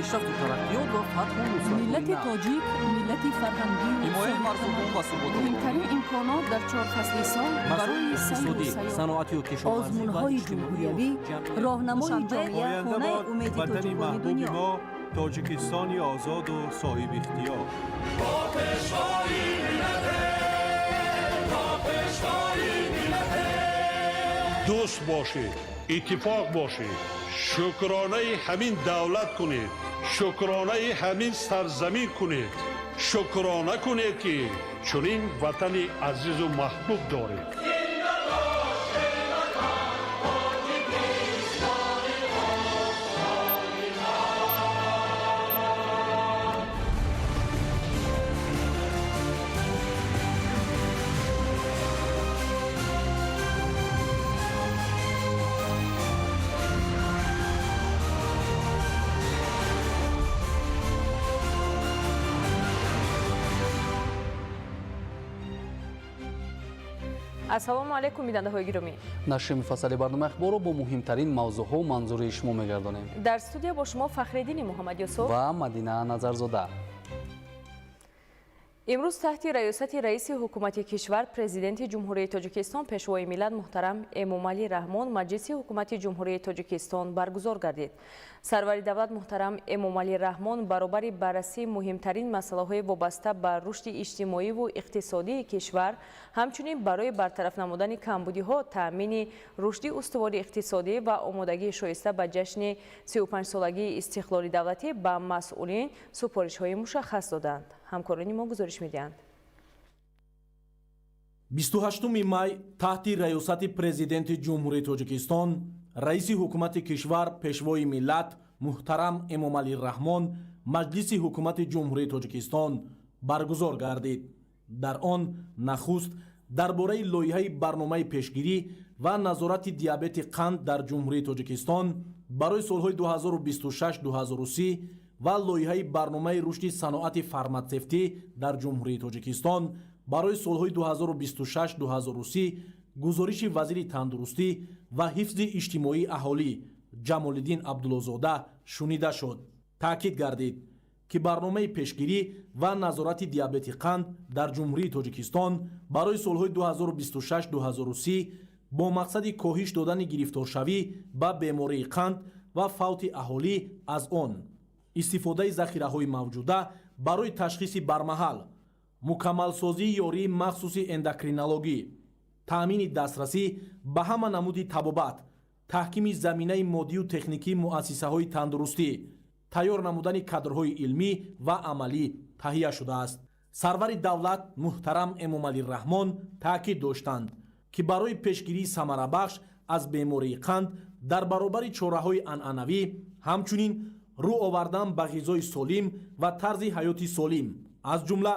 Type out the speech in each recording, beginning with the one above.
Пешрафту тараққиёт ва фатҳу нусратҳои Миллати нав. тоҷик миллати фарҳангию Ҳимояи марзубум ва суботи. Муҳимтарин имконот дар чор фасли сол Масоили барои сайру иқтисодӣ, сайёҳат. саноатию кишоварзӣ ва Озмунҳои иҷтимоию ҷумҳуриявӣ ҷамъиятӣ. роҳнамои Душанбе, ҷомеа. Оянда хонаи бод умеди ватани тоҷикони маҳбуби дунё. мо, Тоҷикистони озоду соҳибихтиёр. Дӯст бошед, иттифоқ бошед, шукронаи ҳамин давлат кунед, шукронаи ҳамин сарзамин кунед, шукрона кунед, ки чунин ватани азизу маҳбуб доред. Ассалому алайкум, бинандаҳои гиромӣ. Нашри муфассали барномаи ахборро бо муҳимтарин мавзӯъҳо манзури шумо мегардонем. Дар студия бо шумо Фахриддини Муҳаммадюсуф ва Мадина Назарзода. Имрӯз таҳти раёсати раиси ҳукумати кишвар, Президенти Ҷумҳурии Тоҷикистон, Пешвои миллат муҳтарам Эмомалӣ Раҳмон Маҷлиси ҳукумати Ҷумҳурии Тоҷикистон баргузор гардид. Сарвари давлат муҳтарам Эмомалӣ Раҳмон баробари баррасии муҳимтарин масъалаҳои вобаста ба рушди иҷтимоиву иқтисодии кишвар, ҳамчунин барои бартараф намудани камбудиҳо, таъмини рушди устувори иқтисодӣ ва омодагии шоиста ба ҷашни 35-солагии истиқлоли давлатӣ ба масъулин супоришҳои мушаххас доданд. Ҳамкорони мо гузориш медиҳанд. 28 май таҳти раёсати Президенти Ҷумҳурии Тоҷикистон, раиси ҳукумати кишвар, Пешвои миллат муҳтарам Эмомалӣ Раҳмон Маҷлиси ҳукумати Ҷумҳурии Тоҷикистон баргузор гардид. Дар он нахуст дар бораи лоиҳаи барномаи пешгирӣ ва назорати диабети қанд дар Ҷумҳурии Тоҷикистон барои солҳои 2026-2030 ва лоиҳаи барномаи рушди саноати фарматсевтӣ дар Ҷумҳурии Тоҷикистон барои солҳои 2026-2030 гузориши вазири тандурустӣ ва ҳифзи иҷтимоии аҳолӣ Ҷамолиддин Абдуллозода шунида шуд. Таъкид гардид, ки барномаи пешгирӣ ва назорати диабети қанд дар Ҷумҳурии Тоҷикистон барои солҳои 2026-2030 бо мақсади коҳиш додани гирифторшавӣ ба бемории қанд ва фавти аҳолӣ аз он, истифодаи захираҳои мавҷуда барои ташхиси бармаҳал, мукаммалсозии ёрии махсуси эндокринологӣ, таъмини дастрасӣ ба ҳама намуди табобат, таҳкими заминаи моддию техникии муассисаҳои тандурустӣ, тайёр намудани кадрҳои илмӣ ва амалӣ таҳия шудааст. Сарвари давлат муҳтарам Эмомалӣ Раҳмон таъкид доштанд, ки барои пешгирии самарабахш аз бемории қанд дар баробари чораҳои анъанавӣ, ҳамчунин рӯ овардан ба ғизои солим ва тарзи ҳаёти солим, аз ҷумла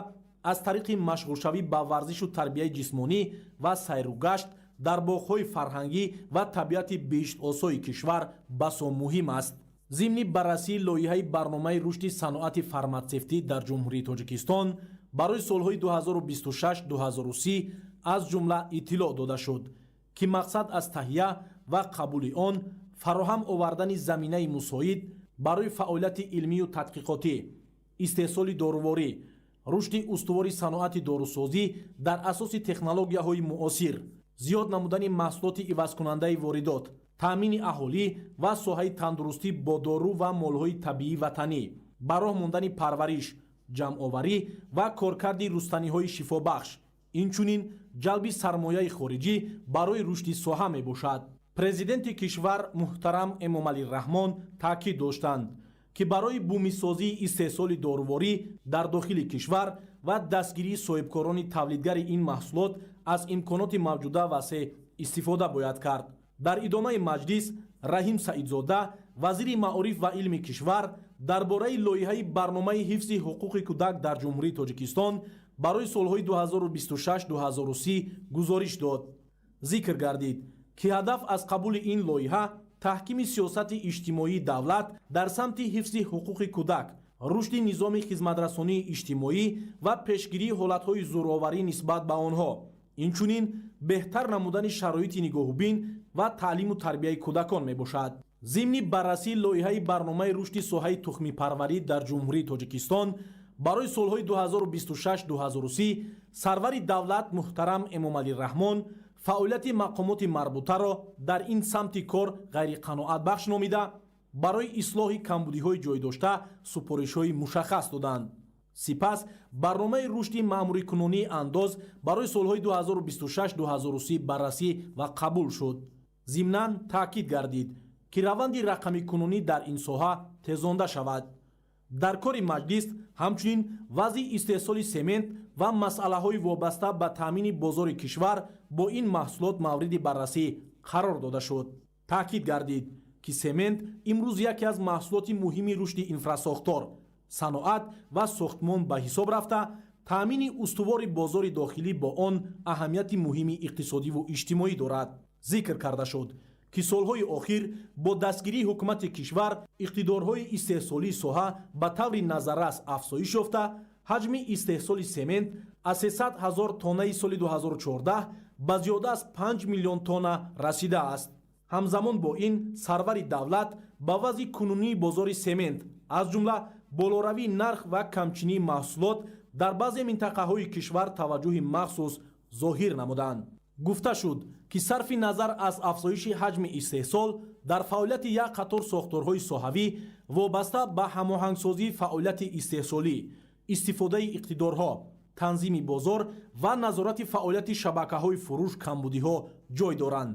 аз тариқи машғулшавӣ ба варзишу тарбияи ҷисмонӣ ва сайру гашт дар боғҳои фарҳангӣ ва табиати биҳиштосои кишвар басо муҳим аст. Зимни баррасии лоиҳаи барномаи рушди саноати фарматсевтӣ дар Ҷумҳурии Тоҷикистон барои солҳои 2026-2030 аз ҷумла иттилоъ дода шуд, ки мақсад аз таҳия ва қабули он фароҳам овардани заминаи мусоид барои фаъолияти илмию тадқиқотӣ, истеҳсоли доруворӣ, рушди устувори саноати дорусозӣ дар асоси технологияҳои муосир, зиёд намудани маҳсулоти ивазкунандаи воридот, таъмини аҳолӣ ва соҳаи тандурустӣ бо дору ва молҳои табиии ватанӣ, ба роҳ мондани парвариш, ҷамъоварӣ ва коркарди рустаниҳои шифобахш, инчунин ҷалби сармояи хориҷӣ барои рушди соҳа мебошад. Президенти кишвар муҳтарам Эмомалӣ Раҳмон таъкид доштанд, ки барои бумисозии истеҳсоли доруворӣ дар дохили кишвар ва дастгирии соҳибкорони тавлидгари ин маҳсулот аз имконоти мавҷуда васеъ истифода бояд кард. Дар идомаи маҷлис Раҳим Саидзода, вазири маориф ва илми кишвар, дар бораи лоиҳаи барномаи ҳифзи ҳуқуқи кӯдак дар Ҷумҳурии Тоҷикистон барои солҳои 2026-2030 гузориш дод. Зикр гардид, ки ҳадаф аз қабули ин лоиҳа таҳкими сиёсати иҷтимоии давлат дар самти ҳифзи ҳуқуқи кӯдак, рушди низоми хизматрасонии иҷтимоӣ ва пешгирии ҳолатҳои зӯроварӣ нисбат ба онҳо, инчунин беҳтар намудани шароити нигоҳубин ва таълиму тарбияи кӯдакон мебошад. Зимни баррасии лоиҳаи барномаи рушди соҳаи тухмипарварӣ дар Ҷумҳурии Тоҷикистон барои солҳои 2026-2030 сарвари давлат муҳтарам Эмомалӣ Раҳмон фаъолияти мақомоти марбутаро дар ин самти кор ғайриқаноатбахш номида, барои ислоҳи камбудиҳои ҷойдошта супоришҳои мушаххас доданд. Сипас барномаи рушди маъмурикунонии андоз барои солҳои 2026-2030 баррасӣ ва қабул шуд. Зимнан таъкид гардид, ки раванди рақамикунонӣ дар ин соҳа тезонда шавад. Дар кори маҷлис ҳамчунин вазъи истеҳсоли семент ва масъалаҳои вобаста ба таъмини бозори кишвар бо ин маҳсулот мавриди баррасӣ қарор дода шуд. Таъкид гардид, ки семент имрӯз яке аз маҳсулоти муҳими рушди инфрасохтор, саноат ва сохтмон ба ҳисоб рафта, таъмини устувори бозори дохилӣ бо он аҳамияти муҳими иқтисодиву иҷтимоӣ дорад. Зикр карда шуд, ки солҳои охир бо дастгирии ҳукумати кишвар иқтидорҳои истеҳсолии соҳа ба таври назаррас афзоиш ёфта, ҳаҷми истеҳсоли семент аз 300 ҳазор тоннаи соли 2014 ба зиёда аз 5 миллион тонна расидааст. Ҳамзамон бо ин сарвари давлат ба вазъи кунунии бозори семент, аз ҷумла болоравии нарх ва камчинии маҳсулот дар баъзе минтақаҳои кишвар таваҷҷӯҳи махсус зоҳир намуданд. Гуфта шуд, ки сарфи назар аз афзоиши ҳаҷми истеҳсол дар фаъолияти як қатор сохторҳои соҳавӣ вобаста ба ҳамоҳангсозии фаъолияти истеҳсолӣ, истифодаи иқтидорҳо, танзими бозор ва назорати фаъолияти шабакаҳои фурӯш камбудиҳо ҷой доранд.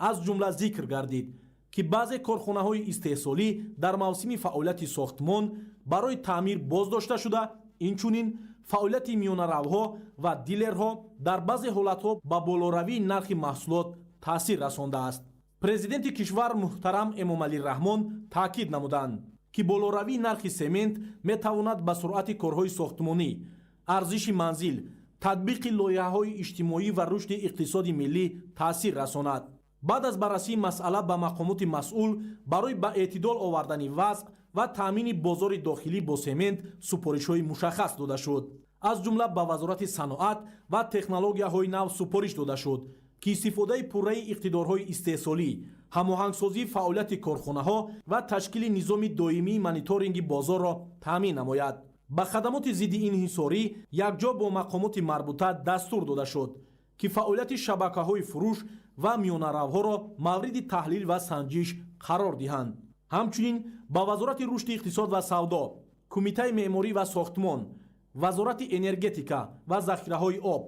Аз ҷумла зикр гардид, ки баъзе корхонаҳои истеҳсолӣ дар мавсими фаъолияти сохтмон барои таъмир боздошта шуда, инчунин фаъолияти миёнаравҳо ва дилерҳо дар баъзе ҳолатҳо ба болоравии нархи маҳсулот таъсир расондааст. Президенти кишвар муҳтарам Эмомалӣ Раҳмон таъкид намуданд, ки болоравии нархи семент метавонад ба суръати корҳои сохтмонӣ, арзиши манзил, татбиқи лоиҳаҳои иҷтимоӣ ва рушди иқтисоди миллӣ таъсир расонад. Баъд аз баррасии масъала ба мақомоти масъул барои ба эътидол овардани вазъ ва таъмини бозори дохилӣ бо семент супоришҳои мушаххас дода шуд. Аз ҷумла ба Вазорати саноат ва технологияҳои нав супориш дода шуд, ки истифодаи пурраи иқтидорҳои истеҳсолӣ, ҳамоҳангсозии фаъолияти корхонаҳо ва ташкили низоми доимии мониторинги бозорро таъмин намояд. Ба хадамоти зидди инҳисорӣ якҷо бо мақомоти марбута дастур дода шуд, ки фаъолияти шабакаҳои фурӯш ва миёнаравҳоро мавриди таҳлил ва санҷиш қарор диҳанд. Ҳамчунин ба Вазорати рушди иқтисод ва савдо, Кумитаи меъморӣ ва сохтмон, Вазорати энергетика ва захираҳои об,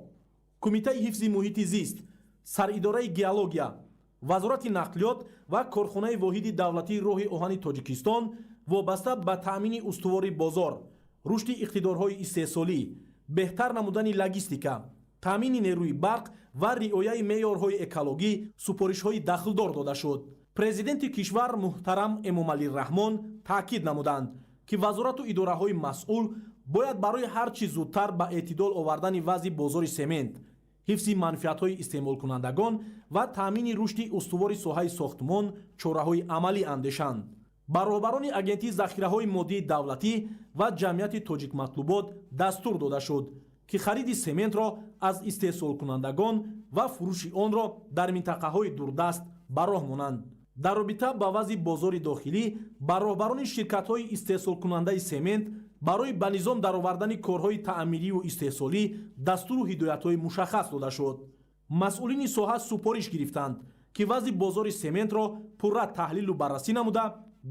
Кумитаи ҳифзи муҳити зист, Саридораи геология, Вазорати нақлиёт ва корхонаи воҳиди давлатии роҳи оҳани Тоҷикистон вобаста ба таъмини устувори бозор, рушди иқтидорҳои истеҳсолӣ, беҳтар намудани логистика, таъмини нерӯи барқ ва риояи меъёрҳои экологӣ супоришҳои дахлдор дода шуд. Президенти кишвар муҳтарам Эмомалӣ Раҳмон таъкид намуданд, ки вазорату идораҳои масъул бояд барои ҳар чӣ зудтар ба эътидол овардани вазъи бозори семент, ҳифзи манфиатҳои истеъмолкунандагон ва таъмини рушди устувори соҳаи сохтмон чораҳои амалӣ андешанд. Ба роҳбарони Агентии захираҳои моддии давлатӣ ва ҷамъияти Тоҷикматлубот дастур дода шуд, ки хариди сементро аз истеҳсолкунандагон ва фурӯши онро дар минтақаҳои дурдаст ба роҳ монанд. Дар робита ба вазъи бозори дохилӣ ба роҳбарони ширкатҳои истеҳсолкунандаи семент барои ба низом даровардани корҳои таъмирию истеҳсолӣ дастуру ҳидоятҳои мушаххас дода шуд. Масъулини соҳа супориш гирифтанд, ки вазъи бозори сементро пурра таҳлилу баррасӣ намуда,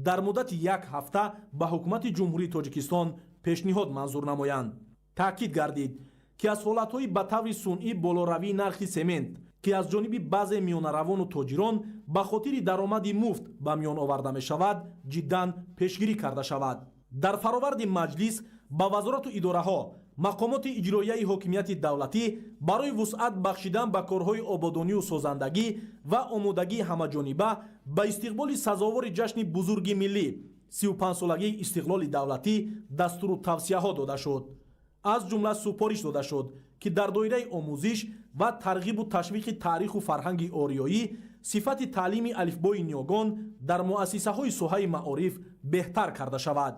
дар муддати як ҳафта ба Ҳукумати Ҷумҳурии Тоҷикистон пешниҳод манзур намоянд. Таъкид гардид, ки аз ҳолатҳои ба таври сунъӣ болоравии нархи семент, ки аз ҷониби баъзе миёнаравону тоҷирон ба хотири даромади муфт ба миён оварда мешавад, ҷиддан пешгирӣ карда шавад. Дар фароварди маҷлис ба вазорату идораҳо, мақомоти иҷроияи ҳокимияти давлатӣ барои вусъат бахшидан ба корҳои ободонию созандагӣ ва омодагии ҳамаҷониба ба истиқболи сазовори ҷашни бузурги миллӣ, 35-солагии истиқлоли давлатӣ дастуру тавсияҳо дода шуд. Аз ҷумла супориш дода шуд, ки дар доираи омӯзиш ва тарғибу ташвиқи таъриху фарҳанги ориёӣ сифати таълими алифбои ниёгон дар муассисаҳои соҳаи маориф беҳтар карда шавад.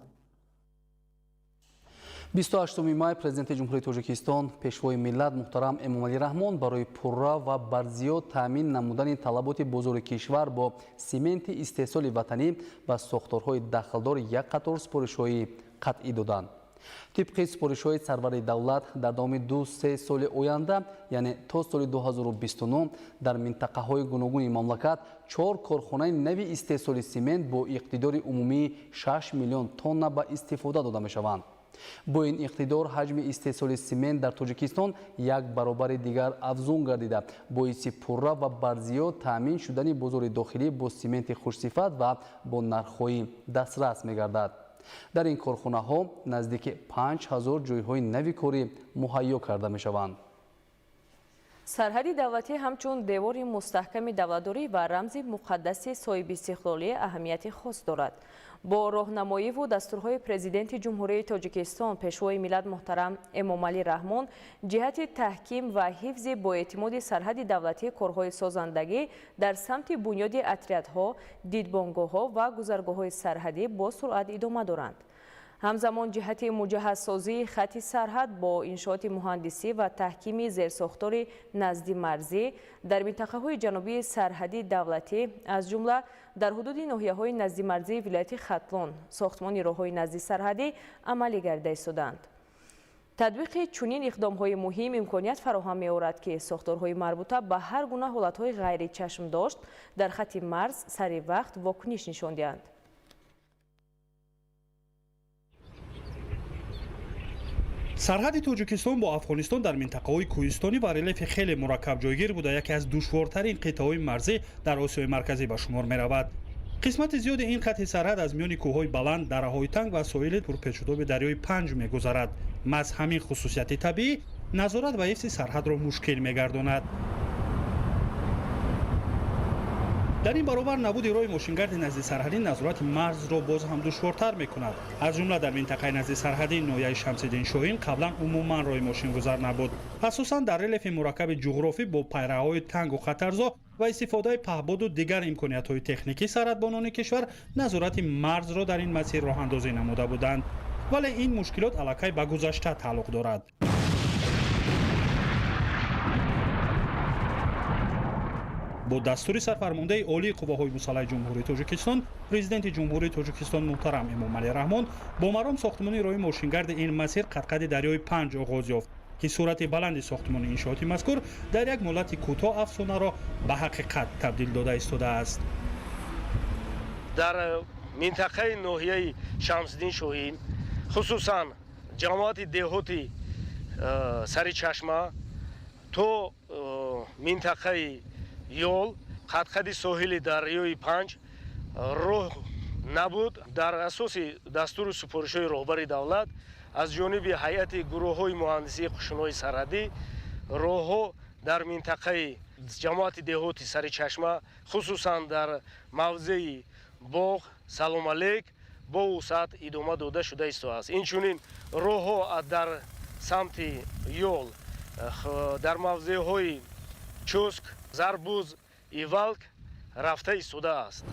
28 май Президенти Ҷумҳурии Тоҷикистон, Пешвои миллат муҳтарам Эмомалӣ Раҳмон барои пурра ва барзиёд таъмин намудани талаботи бозори кишвар бо сименти истеҳсоли ватанӣ ба сохторҳои дахлдор як қатор супоришҳои қатъӣ доданд. Тибқи супоришҳои сарвари давлат дар давоми 2-3 соли оянда, яъне то соли 2029, дар минтақаҳои гуногуни мамлакат 4 корхонаи нави истеҳсоли симент бо иқтидори умумии 6 миллион тонна ба истифода дода мешаванд. Бо ин иқтидор ҳаҷми истеҳсоли симент дар Тоҷикистон як баробари дигар афзун гардида, боиси пурра ва барзиёд таъмин шудани бозори дохилӣ бо сименти хушсифат ва бо нархҳои дастрас мегардад. Дар ин корхонаҳо наздики 5000 ҷойҳои нави корӣ муҳайё карда мешаванд. Сарҳади давлатӣ ҳамчун девори мустаҳками давлатдорӣ ва рамзи муқаддаси соҳибистиқлолӣ аҳамияти хос дорад. Бо роҳнамоиву дастурҳои Президенти Ҷумҳурии Тоҷикистон, Пешвои миллат муҳтарам Эмомалӣ Раҳмон ҷиҳати таҳким ва ҳифзи боэътимоди сарҳади давлатӣ корҳои созандагӣ дар самти бунёди отрядҳо, дидбонгоҳҳо ва гузаргоҳҳои сарҳадӣ бо суръат идома доранд. Ҳамзамон ҷиҳати муҷаҳҳазсозии хати сарҳад бо иншооти муҳандисӣ ва таҳкими зерсохтори наздимарзӣ дар минтақаҳои ҷанубии сарҳадии давлатӣ, аз ҷумла дар ҳудуди ноҳияҳои наздимарзии вилояти Хатлон, сохтмони роҳҳои наздисарҳадӣ амалӣ гардида истодаанд. Татбиқи чунин иқдомҳои муҳим имконият фароҳам меорад, ки сохторҳои марбута ба ҳар гуна ҳолатҳои ғайричашмдошт дар хати марз сари вақт вокуниш нишон диҳанд. Сарҳади Тоҷикистон бо Афғонистон дар минтақаҳои кӯҳистонӣ ва релефи хеле мураккаб ҷойгир буда, яке аз душвортарин қитъаҳои марзӣ дар Осиёи Марказӣ ба шумор меравад. Қисмати зиёди ин хати сарҳад аз миёни кӯҳҳои баланд, дараҳои танг ва соҳили пурпечутоби дарёи Панҷ мегузарад. Маҳз ҳамин хусусияти табиӣ назорат ва ҳифзи сарҳадро мушкил мегардонад. Дар ин баробар набуди роҳи мошингарди наздисарҳадӣ назорати марзро боз ҳам душвортар мекунад. Аз ҷумла дар минтақаи наздисарҳадии ноҳияи Шамсиддин Шоҳин қаблан умуман роҳи мошингузар набуд. Асосан дар релефи мураккаби ҷуғрофӣ бо пайраҳаҳои тангу хатарзо ва истифодаи паҳбоду дигар имкониятҳои техникӣ сарҳадбонони кишвар назорати марзро дар ин масир роҳандозӣ намуда буданд. Вале ин мушкилот аллакай ба гузашта тааллуқ дорад. Бо дастури сарфармондаи олии қувваҳои мусаллаҳи Ҷумҳурии Тоҷикистон, Президенти Ҷумҳурии Тоҷикистон муҳтарам Эмомалӣ Раҳмон бо маром сохтмони роҳи мошингарди ин масир қадқади дарёи Панҷ оғоз ёфт, ки суръати баланди сохтмони иншооти мазкур дар як муҳлати кӯтоҳ афсонаро ба ҳақиқат табдил дода истодааст. Дар минтақаи ноҳияи Шамсиддин Шоҳин, хусусан ҷамоати деҳоти Саричашма то минтақаи Ёл, қадқади соҳили дарёи Панҷ роҳ набуд. Дар асоси дастуру супоришҳои роҳбари давлат аз ҷониби ҳайати гурӯҳҳои муҳандисии қушунҳои сарҳадӣ роҳҳо дар минтақаи ҷамоати деҳоти Саричашма, хусусан дар мавзеи Боғ, Салом-Алейк бо вусъат идома дода шуда истодааст. Инчунин роҳҳо дар самти Ёл, дар мавзеъҳои Чуск, Зарбуз, Ивалк рафта истодааст.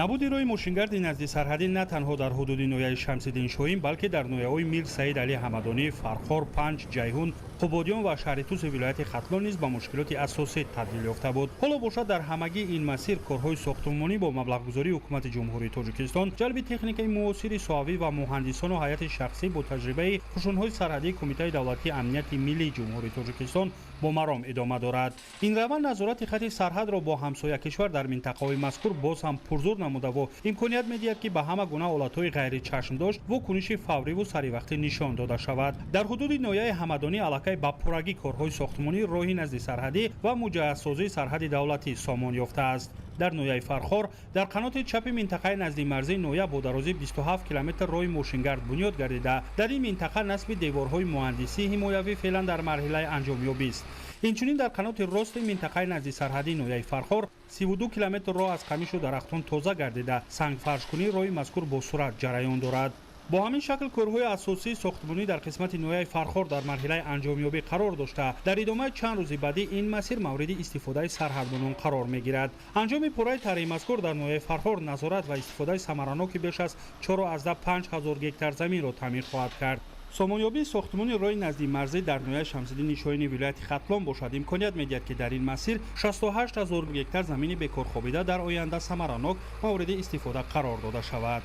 Набуди роҳи мошингарди наздисарҳадӣ на танҳо дар ҳудуди ноҳияи Шамсиддин Шоҳин, балки дар ноҳияҳои Мир Саид Алӣ Ҳамадонӣ, Фархор, Панҷ, Ҷайҳун, Қубодиён ва шаҳри Туси вилояти Хатлон низ ба мушкилоти асосӣ табдил ёфта буд. Ҳоло бошад дар ҳамагии ин масир корҳои сохтмонӣ бо маблағгузории Ҳукумати Ҷумҳурии Тоҷикистон, ҷалби техникаи муосири соҳавӣ ва муҳандисону ҳайати шахсӣ бо таҷрибаи қушунҳои сарҳадии Кумитаи давлатии амнияти миллии Ҷумҳурии Тоҷикистон бо маром идома дорад. Ин раванд назорати хати сарҳадро бо ҳамсоя кишвар дар минтақаҳои мазкур боз ҳам пурзур намудаву имконият медиҳад, ки ба ҳама гуна ҳолатҳои ғайричашмдошт вокуниши фавриву саривақтӣ нишон дода шавад. Дар ҳудуди ноҳияи Ҳамадонӣ аллакай ба пуррагӣ корҳои сохтмонии роҳи наздисарҳадӣ ва муҷаҳҳазсозии сарҳади давлатӣ сомон ёфтааст. Дар ноҳияи Фархор дар қаноти чапи минтақаи наздимарзии ноҳия бо дарозии 27 километр роҳи мошингард бунёд гардида, дар ин минтақа насби деворҳои муҳандисии ҳимоявӣ феълан дар марҳилаи анҷомёбист. Инчунин дар қаноти рости минтақаи наздисарҳадии ноҳияи Фархор 32 километр роҳ аз қамишу дарахтон тоза гардида, сангфаршкунии роҳи мазкур бо суръат ҷараён дорад. Бо ҳамин шакл корҳои асосии сохтмонӣ дар қисмати ноҳияи Фархор дар марҳилаи анҷомёбӣ қарор дошта, дар идомаи чанд рӯзи баъдӣ ин масир мавриди истифодаи сарҳадбонон қарор мегирад. Анҷоми пурраи тарҳи мазкур дар ноҳияи Фархор назорат ва истифодаи самараноки беш аз 4,5 ҳазор гектар заминро таъмин хоҳад кард. Сомонёбии сохтмони роҳи наздимарзӣ дар ноҳияи Шамсиддини Шоҳини вилояти Хатлон бошад, имконият медиҳад, ки дар ин масир 68 ҳазор гектар замини бекорхобида дар оянда самаранок мавриди истифода қарор дода шавад.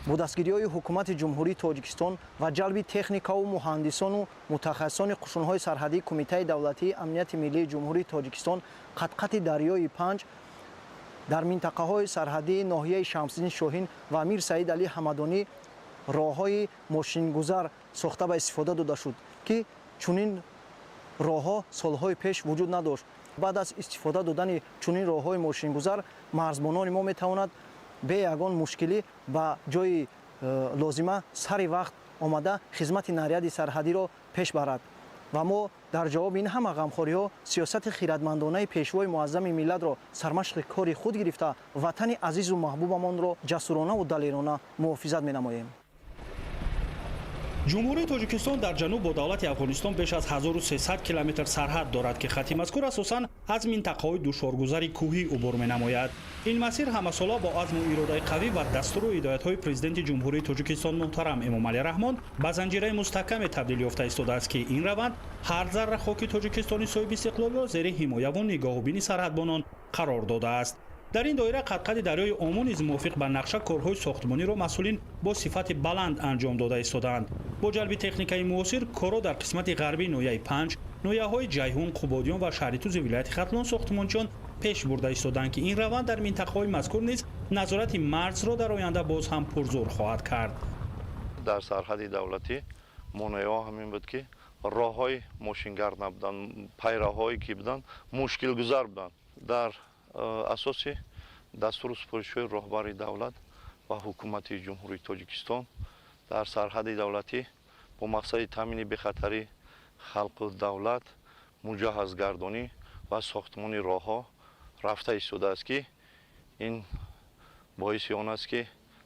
Бо дастгириҳои ҳукумати Ҷумҳурии Тоҷикистон ва ҷалби техникаву муҳандисону мутахассисони қушунҳои сарҳадии Кумитаи давлатии амнияти миллии Ҷумҳурии Тоҷикистон қадқати дарёи Панҷ дар минтақаҳои сарҳадии ноҳияи Шамсиддин Шоҳин ва Мир Саид Алӣ Ҳамадонӣ роҳҳои мошингузар сохта ба истифода дода шуд, ки чунин роҳҳо солҳои пеш вуҷуд надошт. Баъд аз истифода додани чунин роҳҳои мошингузар марзбонони мо метавонад бе ягон мушкилӣ ба ҷои лозима сари вақт омада хизмати наряди сарҳадиро пеш барад. Ва мо дар ҷавоби ин ҳама ғамхориҳо сиёсати хиратмандонаи Пешвои муаззами миллатро сармашқи кори худ гирифта, ватани азизу маҳбубамонро ҷасуронаву далерона муҳофизат менамоем. Ҷумҳурии Тоҷикистон дар ҷануб бо давлати Афғонистон беш аз 1300 километр сарҳад дорад, ки хати мазкур асосан аз минтақаҳои душворгузари кӯҳӣ убур менамояд. Ин масир ҳамасола бо азму иродаи қавӣ ва дастуру ҳидоятҳои Президенти Ҷумҳурии Тоҷикистон муҳтарам Эмомалӣ Раҳмон ба занҷираи мустаҳкаме табдил ёфта истодааст, ки ин раванд ҳар зарра хоки Тоҷикистони соҳиби истиқлолро зери ҳимояву нигоҳубини сарҳадбонон қарор додааст. Дар ин доира қадқади дарёи Ому низ мувофиқ ба нақша корҳои сохтмониро масъулин бо сифати баланд анҷом дода истодаанд. Бо ҷалби техникаи муосир корро дар қисмати ғарбии ноҳияи Панҷ, ноҳияҳои Ҷайҳун, Қубодиён ва шаҳри Тузи вилояти Хатлон сохтмончиён пеш бурда истодаанд, ки ин раванд дар минтақаҳои мазкур низ назорати марзро дар оянда боз ҳам пурзӯр хоҳад кард. Дар сарҳади давлатӣ монеаҳо ҳамин буд, ки роҳҳои мошингард набуданд, пайраҳое ки буданд, мушкилгузар буданд. Дар асоси дастуру супоришҳои роҳбари давлат ва ҳукумати Ҷумҳурии Тоҷикистон дар сарҳади давлатӣ бо мақсади таъмини бехатарии халқу давлат муҷаҳҳазгардонӣ ва сохтмони роҳҳо рафта истодааст, ки ин боиси он аст, ки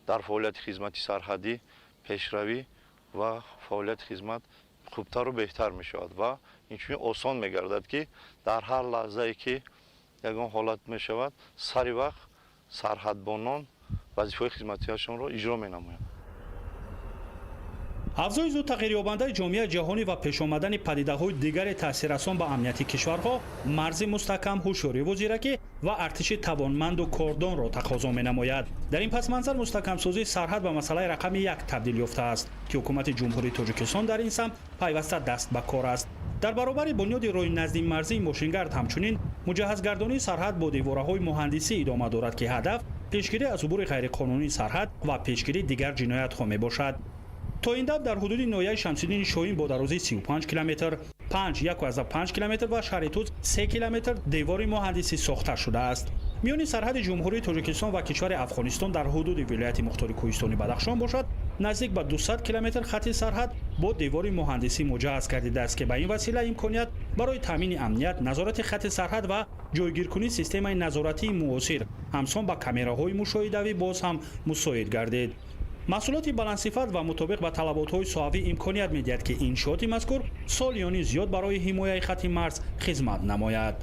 дар фаъолияти хизмати сарҳадӣ пешравӣ ва фаъолияти хизмат хубтару беҳтар мешавад ва инчунин осон мегардад, ки дар ҳар лаҳзае ки ягон ҳолат мешавад, сари вақт сарҳадбонон вазифаҳои хизматиашонро иҷро менамоянд. Авзои зуд тағйирёбандаи ҷомеаи ҷаҳонӣ ва пешомадани падидаҳои дигаре таъсиррасон ба амнияти кишварҳо марзи мустаҳкам, ҳушёриву зиракӣ ва артиши тавонманду кордонро тақозо менамояд. Дар ин пасманзар мустаҳкамсозии сарҳад ба масъалаи рақами як табдил ёфтааст, ки ҳукумати Ҷумҳурии Тоҷикистон дар ин самт пайваста даст ба кор аст. Дар баробари бунёди роҳи наздимарзии мошингард ҳамчунин муҷаҳҳазгардонии сарҳад бо девораҳои муҳандисӣ идома дорад, ки ҳадаф пешгирӣ аз убури ғайриқонунии сарҳад ва пешгирии дигар ҷиноятҳо мебошад. То ин дам дар ҳудуди ноҳияи Шамсиддини Шоҳин бо дарозии 35 километр, 5,5 километр ва шаҳри Туз 3 километр девори муҳандисӣ сохта шудааст. Миёни сарҳади Ҷумҳурии Тоҷикистон ва кишвари Афғонистон дар ҳудуди вилояти мухтори кӯҳистони Бадахшон бошад, наздик ба 200 километр хати сарҳад бо девори муҳандисӣ муҷаҳҳаз гардидааст, ки ба ин васила имконият барои таъмини амният, назорати хати сарҳад ва ҷойгиркунии системаи назоратии муосир ҳамсон ба камераҳои мушоҳидавӣ боз ҳам мусоид гардид. Маҳсулоти баландсифат ва мутобиқ ба талаботҳои соҳавӣ имконият медиҳад, ки иншооти мазкур солиёни зиёд барои ҳимояи хати марз хизмат намояд.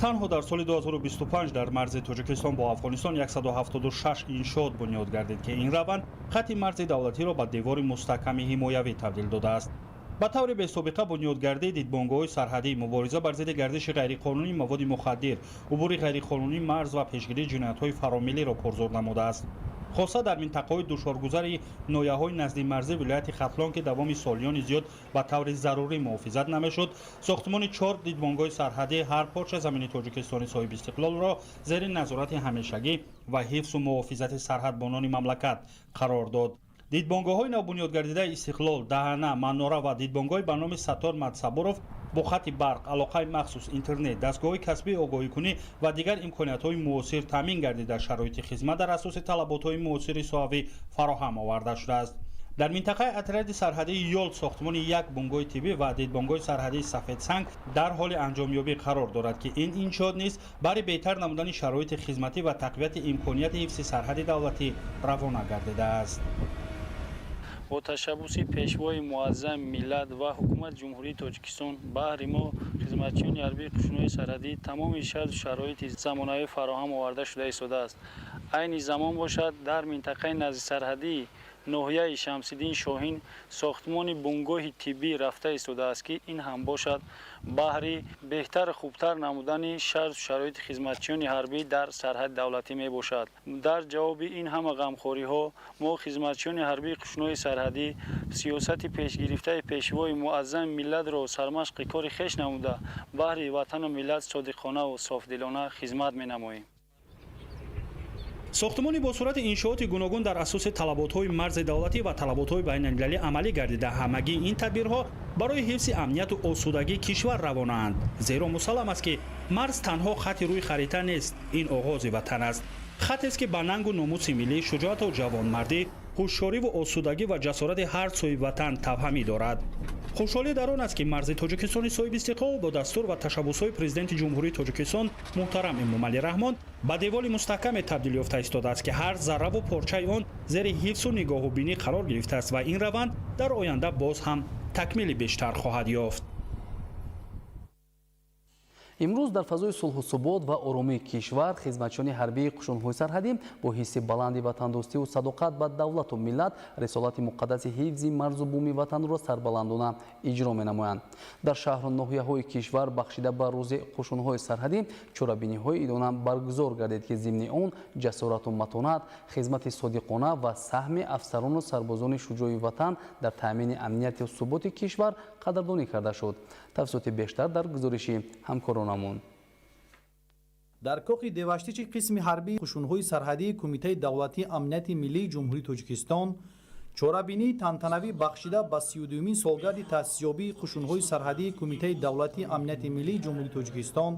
Танҳо дар соли 2025 дар марзи Тоҷикистон бо Афғонистон 176 иншоот бунёд гардид, ки ин раванд хати марзи давлатиро ба девори мустаҳками ҳимоявӣ табдил додааст. Ба таври бесобиқа бунёдгардии дидбонгоҳҳои сарҳадӣ, мубориза бар зидди гардиши ғайриқонунии маводи мухаддир, убури ғайриқонунии марз ва пешгирии ҷиноятҳои фаромиллиро пурзӯр намудааст. Хоса дар минтақаҳои душворгузари ноҳияҳои наздимарзии вилояти Хатлон, ки давоми солиёни зиёд ба таври зарурӣ муҳофизат намешуд, сохтмони чор дидбонгоҳи сарҳадӣ ҳар порча замини Тоҷикистони соҳиби истиқлолро зери назорати ҳамешагӣ ва ҳифзу муҳофизати сарҳадбонони мамлакат қарор дод. Дидбонгоҳҳои навбунёдгардидаи Истиқлол, Даҳана, Манора ва дидбонгоҳи ба номи Саттор Мадсабуров бо хати барқ, алоқаи махсус, интернет, дастгоҳҳои касбии огоҳикунӣ ва дигар имкониятҳои муосир таъмин гардида, шароити хизмат дар асоси талаботҳои муосири соҳавӣ фароҳам оварда шудааст. Дар минтақаи отряди сарҳадии Ёл сохтмони як бунгоҳи тиббӣ ва дидбонгоҳи сарҳадии Сафедсанг дар ҳоли анҷомёбӣ қарор дорад, ки ин иншоот низ барои беҳтар намудани шароити хизматӣ ва тақвияти имконияти ҳифзи сарҳади давлатӣ равона гардидааст. Бо ташаббуси Пешвои Муаззами миллат ва Ҳукумати Ҷумҳурии Тоҷикистон баҳри мо, хизматчиёни ҳарбии қушунҳои сарҳадӣ, тамоми шарту шароити замонавӣ фароҳам оварда шуда истодааст. Айни замон бошад, дар минтақаи наздисарҳадии ноҳияи Шамсиддин Шоҳин сохтмони бунгоҳи тиббӣ рафта истодааст, ки ин ҳам бошад баҳри беҳтару хубтар намудани шарту шароити хизматчиёни ҳарбӣ дар сарҳади давлатӣ мебошад. Дар ҷавоби ин ҳама ғамхориҳо мо, хизматчиёни ҳарбии қушунҳои сарҳадӣ, сиёсати пешгирифтаи Пешвои Муаззами миллатро сармашқи кори хеш намуда, баҳри ватану миллат содиқонаву софдилона хизмат менамоем. Сохтмони бо сурати иншооти гуногун дар асоси талаботҳои марзи давлатӣ ва талаботҳои байналмилалӣ амалӣ гардида, ҳамагии ин тадбирҳо барои ҳифзи амнияту осудагии кишвар равонаанд. Зеро мусаллам аст, ки марз танҳо хати рӯи харита нест, ин оғози ватан аст, хатест, ки ба нангу номуси миллӣ, шуҷоату ҷавонмардӣ, ҳушёриву осудагӣ ва ҷасорати ҳар соҳибватан тавҳамӣ дорад. Хушҳолӣ дар он аст, ки марзи Тоҷикистони соҳибистиқлол бо дастур ва ташаббусҳои Президенти Ҷумҳурии Тоҷикистон муҳтарам Эмомалӣ Раҳмон ба деволи мустаҳкаме табдил ёфта истодааст, ки ҳар зарраву порчаи он зери ҳифзу нигоҳубинӣ қарор гирифтааст ва ин раванд дар оянда боз ҳам такмили бештар хоҳад ёфт. Имрӯз дар фазои сулҳу субот ва оромии кишвар хизматчиёни ҳарбии қушунҳои сарҳадӣ бо ҳисси баланди ватандӯстиву садоқат ба давлату миллат рисолати муқаддаси ҳифзи марзу буми ватанро сарбаландона иҷро менамоянд. Дар шаҳру ноҳияҳои кишвар бахшида ба рӯзи қушунҳои сарҳадӣ чорабиниҳои идона баргузор гардид, ки зимни он ҷасорату матонат, хизмати содиқона ва саҳми афсарону сарбозони шуҷои ватан дар таъмини амнияту суботи кишвар қадрдонӣ карда шуд. Тафсилоти бештар дар гузориши ҳамкоронамон. Дар кохи Деваштичи қисми ҳарбии қушунҳои сарҳадии Кумитаи давлатии амнияти миллии Ҷумҳурии Тоҷикистон чорабинии тантанавӣ бахшида ба 32-юмин солгарди таъсисёбии қушунҳои сарҳадии Кумитаи давлатии амнияти миллии Ҷумҳурии Тоҷикистон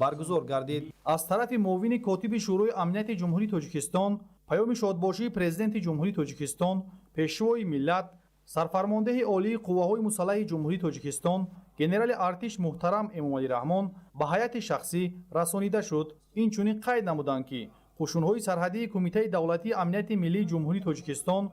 баргузор гардид. Аз тарафи муовини котиби Шӯрои амнияти Ҷумҳурии Тоҷикистон паёми шодбошии Президенти Ҷумҳурии Тоҷикистон, Пешвои миллат, Сарфармондеҳи Олии Қувваҳои Мусаллаҳи Ҷумҳурии Тоҷикистон, генерали артиш муҳтарам Эмомалӣ Раҳмон ба ҳайати шахсӣ расонида шуд. Инчунин қайд намуданд, ки қушунҳои сарҳадии Кумитаи давлатии амнияти миллии Ҷумҳурии Тоҷикистон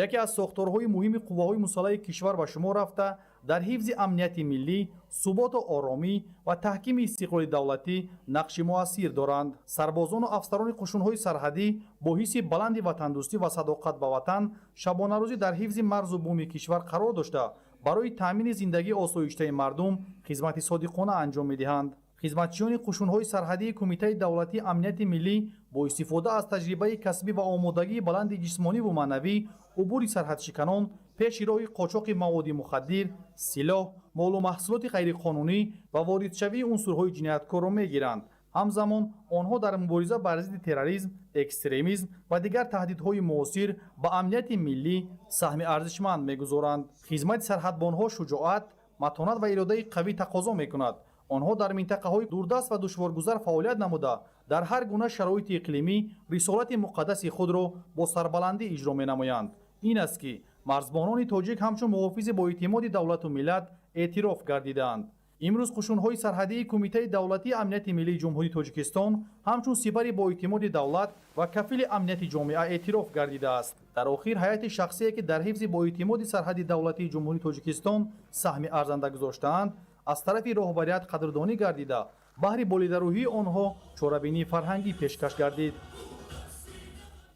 яке аз сохторҳои муҳими қувваҳои мусаллаҳи кишвар ба шумор рафта, дар ҳифзи амнияти миллӣ, суботу оромӣ ва таҳкими истиқлоли давлатӣ нақши муассир доранд. Сарбозону афсарони қушунҳои сарҳадӣ бо ҳисси баланди ватандӯстӣ ва садоқат ба ватан шабонарӯзӣ дар ҳифзи марзу буми кишвар қарор дошта, барои таъмини зиндагии осоиштаи мардум хизмати содиқона анҷом медиҳанд. Хизматчиёни қушунҳои сарҳадии Кумитаи давлатии амнияти миллӣ бо истифода аз таҷрибаи касбӣ ва омодагии баланди ҷисмониву маънавӣ убури сарҳадшиканон, пеши роҳи қочоқи маводи мухаддир, силоҳ, молу маҳсулоти ғайриқонунӣ ва воридшавии унсурҳои ҷинояткорро мегиранд. Ҳамзамон онҳо дар мубориза бар зидди терроризм, экстремизм ва дигар таҳдидҳои муосир ба амнияти миллӣ саҳми арзишманд мегузоранд. Хизмати сарҳадбонҳо шуҷоат, матонат ва иродаи қавӣ тақозо мекунад. Онҳо дар минтақаҳои дурдаст ва душворгузар фаъолият намуда, дар ҳар гуна шароити иқлимӣ рисолати муқаддаси худро бо сарбаландӣ иҷро менамоянд. Ин аст, ки марзбонони тоҷик ҳамчун муҳофизи боэътимоди давлату миллат эътироф гардидаанд. Имрӯз қушунҳои сарҳадии Кумитаи давлатии амнияти миллии Ҷумҳурии Тоҷикистон ҳамчун сипари боэътимоди давлат ва кафили амнияти ҷомеа эътироф гардидааст. Дар охир ҳайати шахсие, ки дар ҳифзи боэътимоди сарҳади давлатии Ҷумҳурии Тоҷикистон саҳми арзанда гузоштаанд, аз тарафи роҳбарият қадрдонӣ гардида, баҳри болидарӯҳии онҳо чорабинии фарҳангӣ пешкаш гардид.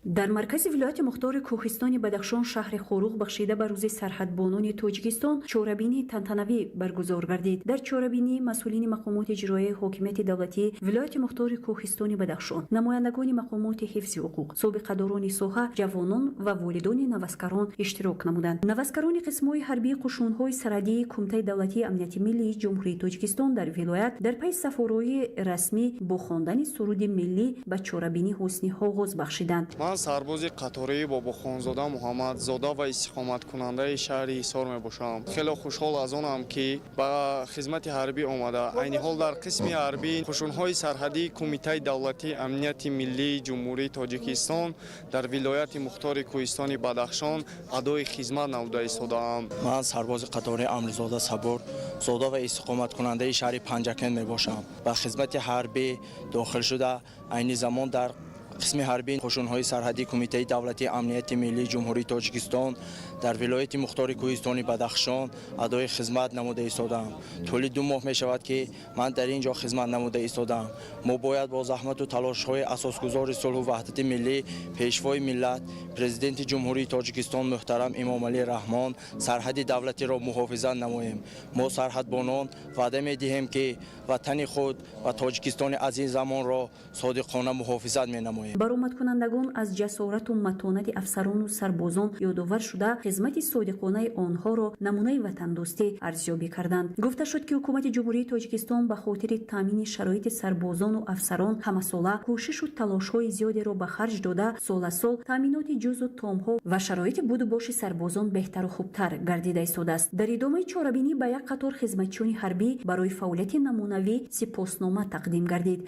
Дар маркази вилояти мухтори Кӯҳистони Бадахшон, шаҳри Хоруғ, бахшида ба рӯзи сарҳадбонони Тоҷикистон чорабинии тантанавӣ баргузор гардид. Дар чорабинӣ масъулини мақомоти иҷроияи ҳокимияти давлатии вилояти мухтори Кӯҳистони Бадахшон, намояндагони мақомоти ҳифзи ҳуқуқ, собиқадорони соҳа, ҷавонон ва волидони наваскарон иштирок намуданд. Наваскарони қисмҳои ҳарбии қушунҳои сарҳадии Кумитаи давлатии амнияти миллии Ҷумҳурии Тоҷикистон дар вилоят дар пайи сафорои расмӣ бо хондани суруди миллӣ ба чорабинӣ ҳусни оғоз бахшиданд. Ман сарбози қатории Бобохонзода Муҳаммадзода ва истиқоматкунандаи шаҳри Ҳисор мебошам. Хеле хушҳол аз онам, ки ба хизмати ҳарбӣ омада, айни ҳол дар қисми ҳарбии қушунҳои сарҳадии Кумитаи давлатии амнияти миллии Ҷумҳурии Тоҷикистон дар вилояти мухтори Кӯҳистони Бадахшон адои хизмат намуда истодаам. Ман сарбози қатории Амризода Сабур зода ва истиқоматкунандаи шаҳри Панҷакент мебошам. Ба хизмати ҳарбӣ дохил шуда, айни замон дар қисми ҳарбии қушунҳои сарҳадии Кумитаи давлатии амнияти миллии Ҷумҳурии Тоҷикистон дар вилояти мухтори Кӯҳистони Бадахшон адои хизмат намуда истодаам. Тӯли 2 моҳ мешавад, ки ман дар ин ҷо хизмат намуда истодаам. Мо бояд бо заҳмату талошҳои асосгузори сулҳу ваҳдати миллӣ, Пешвои миллат, Президенти Ҷумҳурии Тоҷикистон муҳтарам Эмомалӣ Раҳмон сарҳади давлатиро муҳофизат намоем. Мо сарҳадбонон ваъда медиҳем, ки ватани худ ва Тоҷикистони азизамонро содиқона муҳофизат менамоем. Баромадкунандагон аз ҷасорату матонати афсарону сарбозон ёдовар шуда, хизмати содиқонаи онҳоро намунаи ватандӯстӣ арзёбӣ карданд. Гуфта шуд, ки Ҳукумати Ҷумҳурии Тоҷикистон ба хотири таъмини шароити сарбозону афсарон ҳамасола кӯшишу талошҳои зиёдеро ба харҷ дода, сол аз сол таъминоти ҷузу томҳо ва шароити будубоши сарбозон беҳтару хубтар гардида истодааст. Дар идомаи чорабинӣ ба як қатор хизматчиёни ҳарбӣ барои фаъолияти намунавӣ сипоснома тақдим гардид.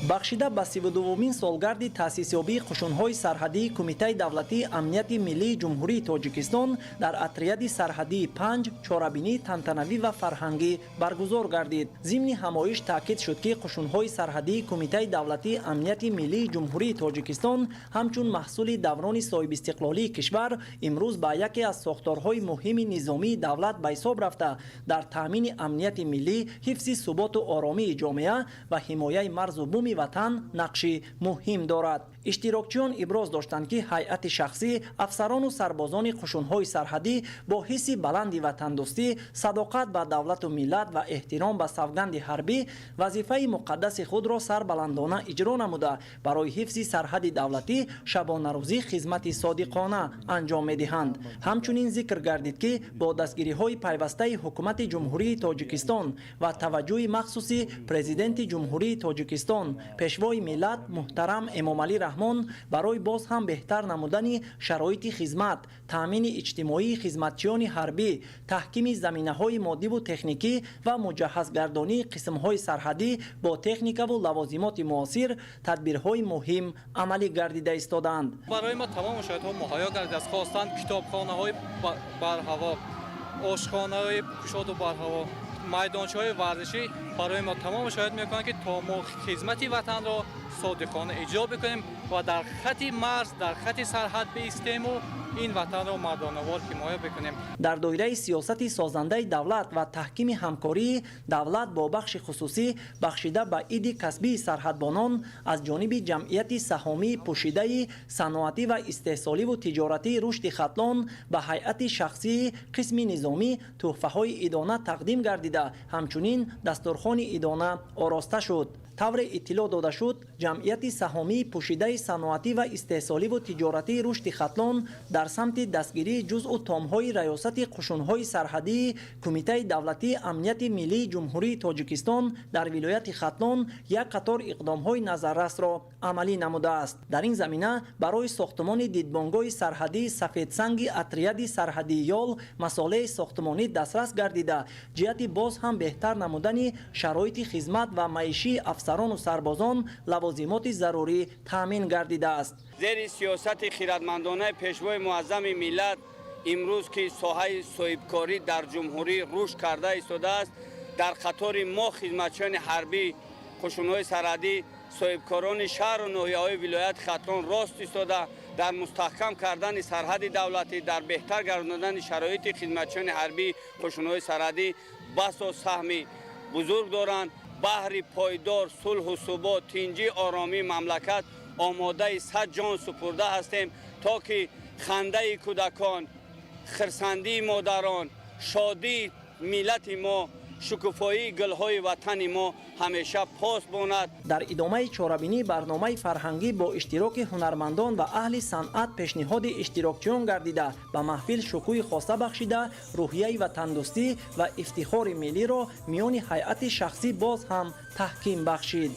Бахшида ба 32-умин солгарди таъсисёбии қушунҳои сарҳадии Кумитаи давлатии амнияти миллии Ҷумҳурии Тоҷикистон дар отряди сарҳадии 5 чорабинии тантанавӣ ва фарҳангӣ баргузор гардид. Зимни ҳамоиш таъкид шуд, ки қушунҳои сарҳадии Кумитаи давлатии амнияти миллии Ҷумҳурии Тоҷикистон ҳамчун маҳсули даврони соҳибистиқлолии кишвар имрӯз ба яке аз сохторҳои муҳими низомии давлат ба ҳисоб рафта, дар таъмини амнияти миллӣ, ҳифзи суботу оромии ҷомеа ва ҳимояи марзу буми ватан нақши муҳим дорад. Иштирокчиён иброз доштанд, ки ҳайати шахсӣ, афсарону сарбозони қушунҳои сарҳадӣ бо ҳисси баланди ватандӯстӣ, садоқат ба давлату миллат ва эҳтиром ба савганди ҳарбӣ вазифаи муқаддаси худро сарбаландона иҷро намуда, барои ҳифзи сарҳади давлатӣ шабонарӯзӣ хизмати содиқона анҷом медиҳанд. Ҳамчунин зикр гардид, ки бо дастгириҳои пайвастаи Ҳукумати Ҷумҳурии Тоҷикистон ва таваҷҷӯҳи махсуси Президенти Ҷумҳурии Тоҷикистон, Пешвои миллат муҳтарам Эмомалӣ Раҳмон барои боз ҳам беҳтар намудани шароити хизмат, таъмини иҷтимоии хизматчиёни ҳарбӣ, таҳкими заминаҳои моддиву техникӣ ва муҷаҳҳазгардонии қисмҳои сарҳадӣ бо техникаву лавозимоти муосир тадбирҳои муҳим амалӣ гардида истодаанд. Барои мо тамоми шароитҳо муҳайё гардидааст, хостан китобхонаҳои барҳаво, ошхонаҳои кушоду барҳаво, майдончаҳои варзишӣ. Барои мо тамоми шароит мекунанд, ки то мо хизмати ватанро содиқона иҷро бикунем ва дар хати марз, дар хати сарҳад биистему ин ватанро мардонавор ҳимоя бикунем. Дар доираи сиёсати созандаи давлат ва таҳкими ҳамкории давлат бо бахши хусусӣ, бахшида ба иди касбии сарҳадбонон аз ҷониби ҷамъияти саҳомии пӯшидаи саноатӣ ва истеҳсоливу тиҷоратии рушди Хатлон ба ҳайати шахсии қисми низомӣ тӯҳфаҳои идона тақдим гардида, ҳамчунин дастурхони идона ороста шуд. Тавре иттилоъ дода шуд, ҷамъияти саҳомии пӯшидаи саноатӣ ва истеҳсоливу тиҷоратии рушди Хатлон дар самти дастгирии ҷузъу томҳои раёсати қушунҳои сарҳадии Кумитаи давлатии амнияти миллии Ҷумҳурии Тоҷикистон дар вилояти Хатлон як қатор иқдомҳои назаррасро амалӣ намудааст. Дар ин замина барои сохтумони дидбонгоҳи сарҳадии сафедсанги отряди сарҳадии Ёл масолеҳи сохтумонӣ дастрас гардида, ҷиҳати боз ҳам беҳтар намудани шароити хизмат ва маишии афсарону сарбозон лавозимоти зарурӣ таъмин гардидааст. Зери сиёсати хиратмандонаи Пешвои муаззами миллат, имрӯз ки соҳаи соҳибкорӣ дар ҷумҳурӣ рушд карда истодааст, дар қатори мо хизматчиёни ҳарбӣ қушунҳои сарҳадӣ соҳибкорони шаҳру ноҳияҳои вилояти Хатлон рост истода, дар мустаҳкам кардани сарҳади давлатӣ, дар беҳтар гардондани шароити хизматчиёни ҳарбӣ қушунҳои сарҳадӣ басо саҳми бузург доранд. Баҳри пойдор сулҳу субот, тинҷӣ, оромии мамлакат омодаи сад ҷон супурда ҳастем, то ки хандаи кӯдакон, хирсандии модарон, шодии миллати мо, шукуфоии гулҳои ватани мо ҳамеша пос бонад. Дар идомаи чорабинӣ барномаи фарҳангӣ бо иштироки ҳунармандон ва аҳли санъат пешниҳоди иштирокчиён гардида, ба маҳфил шукӯҳи хоса бахшида, рӯҳияи ватандӯстӣ ва ифтихори миллиро миёни ҳайати шахсӣ боз ҳам таҳким бахшид.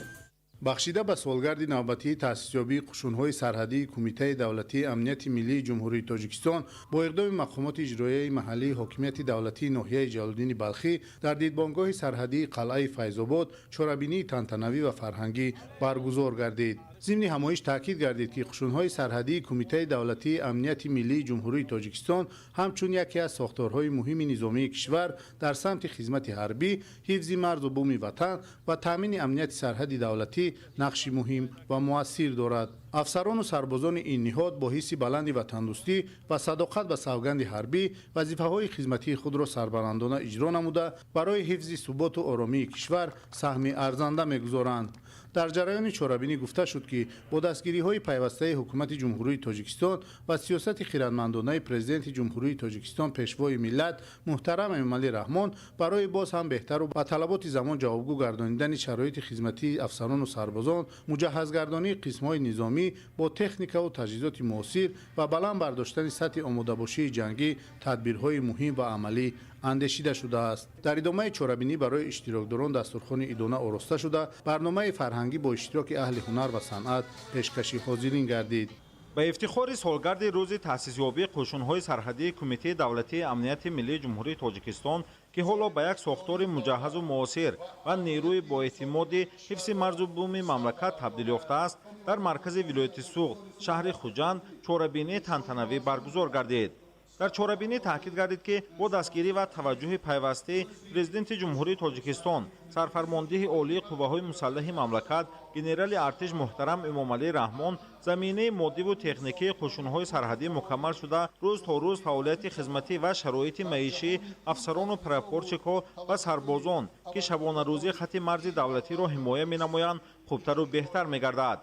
Бахшида ба солгарди навбатии таъсисёбии қушунҳои сарҳадии Кумитаи давлатии амнияти миллии Ҷумҳурии Тоҷикистон бо иқдоми мақомоти иҷроияи маҳаллии ҳокимияти давлатии ноҳияи Ҷалолиддини Балхӣ дар дидбонгоҳи сарҳадии қалъаи Файзобод чорабинии тантанавӣ ва фарҳангӣ баргузор гардид. Зимни ҳамоиш таъкид гардид, ки қушунҳои сарҳадии Кумитаи давлатии амнияти миллии Ҷумҳурии Тоҷикистон ҳамчун яке аз сохторҳои муҳими низомии кишвар дар самти хизмати ҳарбӣ, ҳифзи марзу буми ватан ва таъмини амнияти сарҳади давлатӣ нақши муҳим ва муассир дорад. Афсарону сарбозони ин ниҳод бо ҳисси баланди ватандӯстӣ ва садоқат ба савганди ҳарбӣ вазифаҳои хизматии худро сарбаландона иҷро намуда, барои ҳифзи суботу оромии кишвар саҳми арзанда мегузоранд. Дар ҷараёни чорабинӣ гуфта шуд, ки бо дастгириҳои пайвастаи Ҳукумати Ҷумҳурии Тоҷикистон ва сиёсати хирадмандонаи Президенти Ҷумҳурии Тоҷикистон, Пешвои миллат муҳтарам Эмомалӣ Раҳмон барои боз ҳам беҳтару ба талаботи замон ҷавобгӯ гардонидани шароити хизматии афсарону сарбозон, муҷаҳҳазгардонии қисмҳои низомӣ бо техникаву таҷҳизоти муосир ва баланд бардоштани сатҳи омодабошии ҷангӣ тадбирҳои муҳим ва амалӣ андешида шудааст. Дар идомаи чорабинӣ барои иштирокдорон дастурхони идона ороста шуда, барномаи фарҳангӣ бо иштироки аҳли ҳунар ва санъат пешкаши ҳозирин гардид. Ба ифтихори солгарди рӯзи таъсисёбии қӯшунҳои сарҳадии Кумитаи давлатии амнияти миллии Ҷумҳурии Тоҷикистон, ки ҳоло ба як сохтори муҷаҳҳазу муосир ва нерӯи боэътимоди ҳифзи марзу буми мамлакат табдил ёфтааст, дар маркази вилояти Суғд, шаҳри Хуҷанд, чорабинии тантанавӣ баргузор гардид. Дар чорабинӣ таъкид гардид, ки бо дастгирӣ ва таваҷҷӯҳи пайвастаи Президенти Ҷумҳурии Тоҷикистон, сарфармондиҳи олии қувваҳои мусаллаҳи мамлакат, генерали артиш муҳтарам Эмомалӣ Раҳмон, заминаи моддиву техникии қӯшунҳои сарҳадӣ мукаммал шуда, рӯз то рӯз фаъолияти хизматӣ ва шароити маишии афсарону прапорщикҳо ва сарбозон, ки шабонарӯзӣ хатти марзи давлатиро ҳимоя менамоянд, хубтару беҳтар мегардад.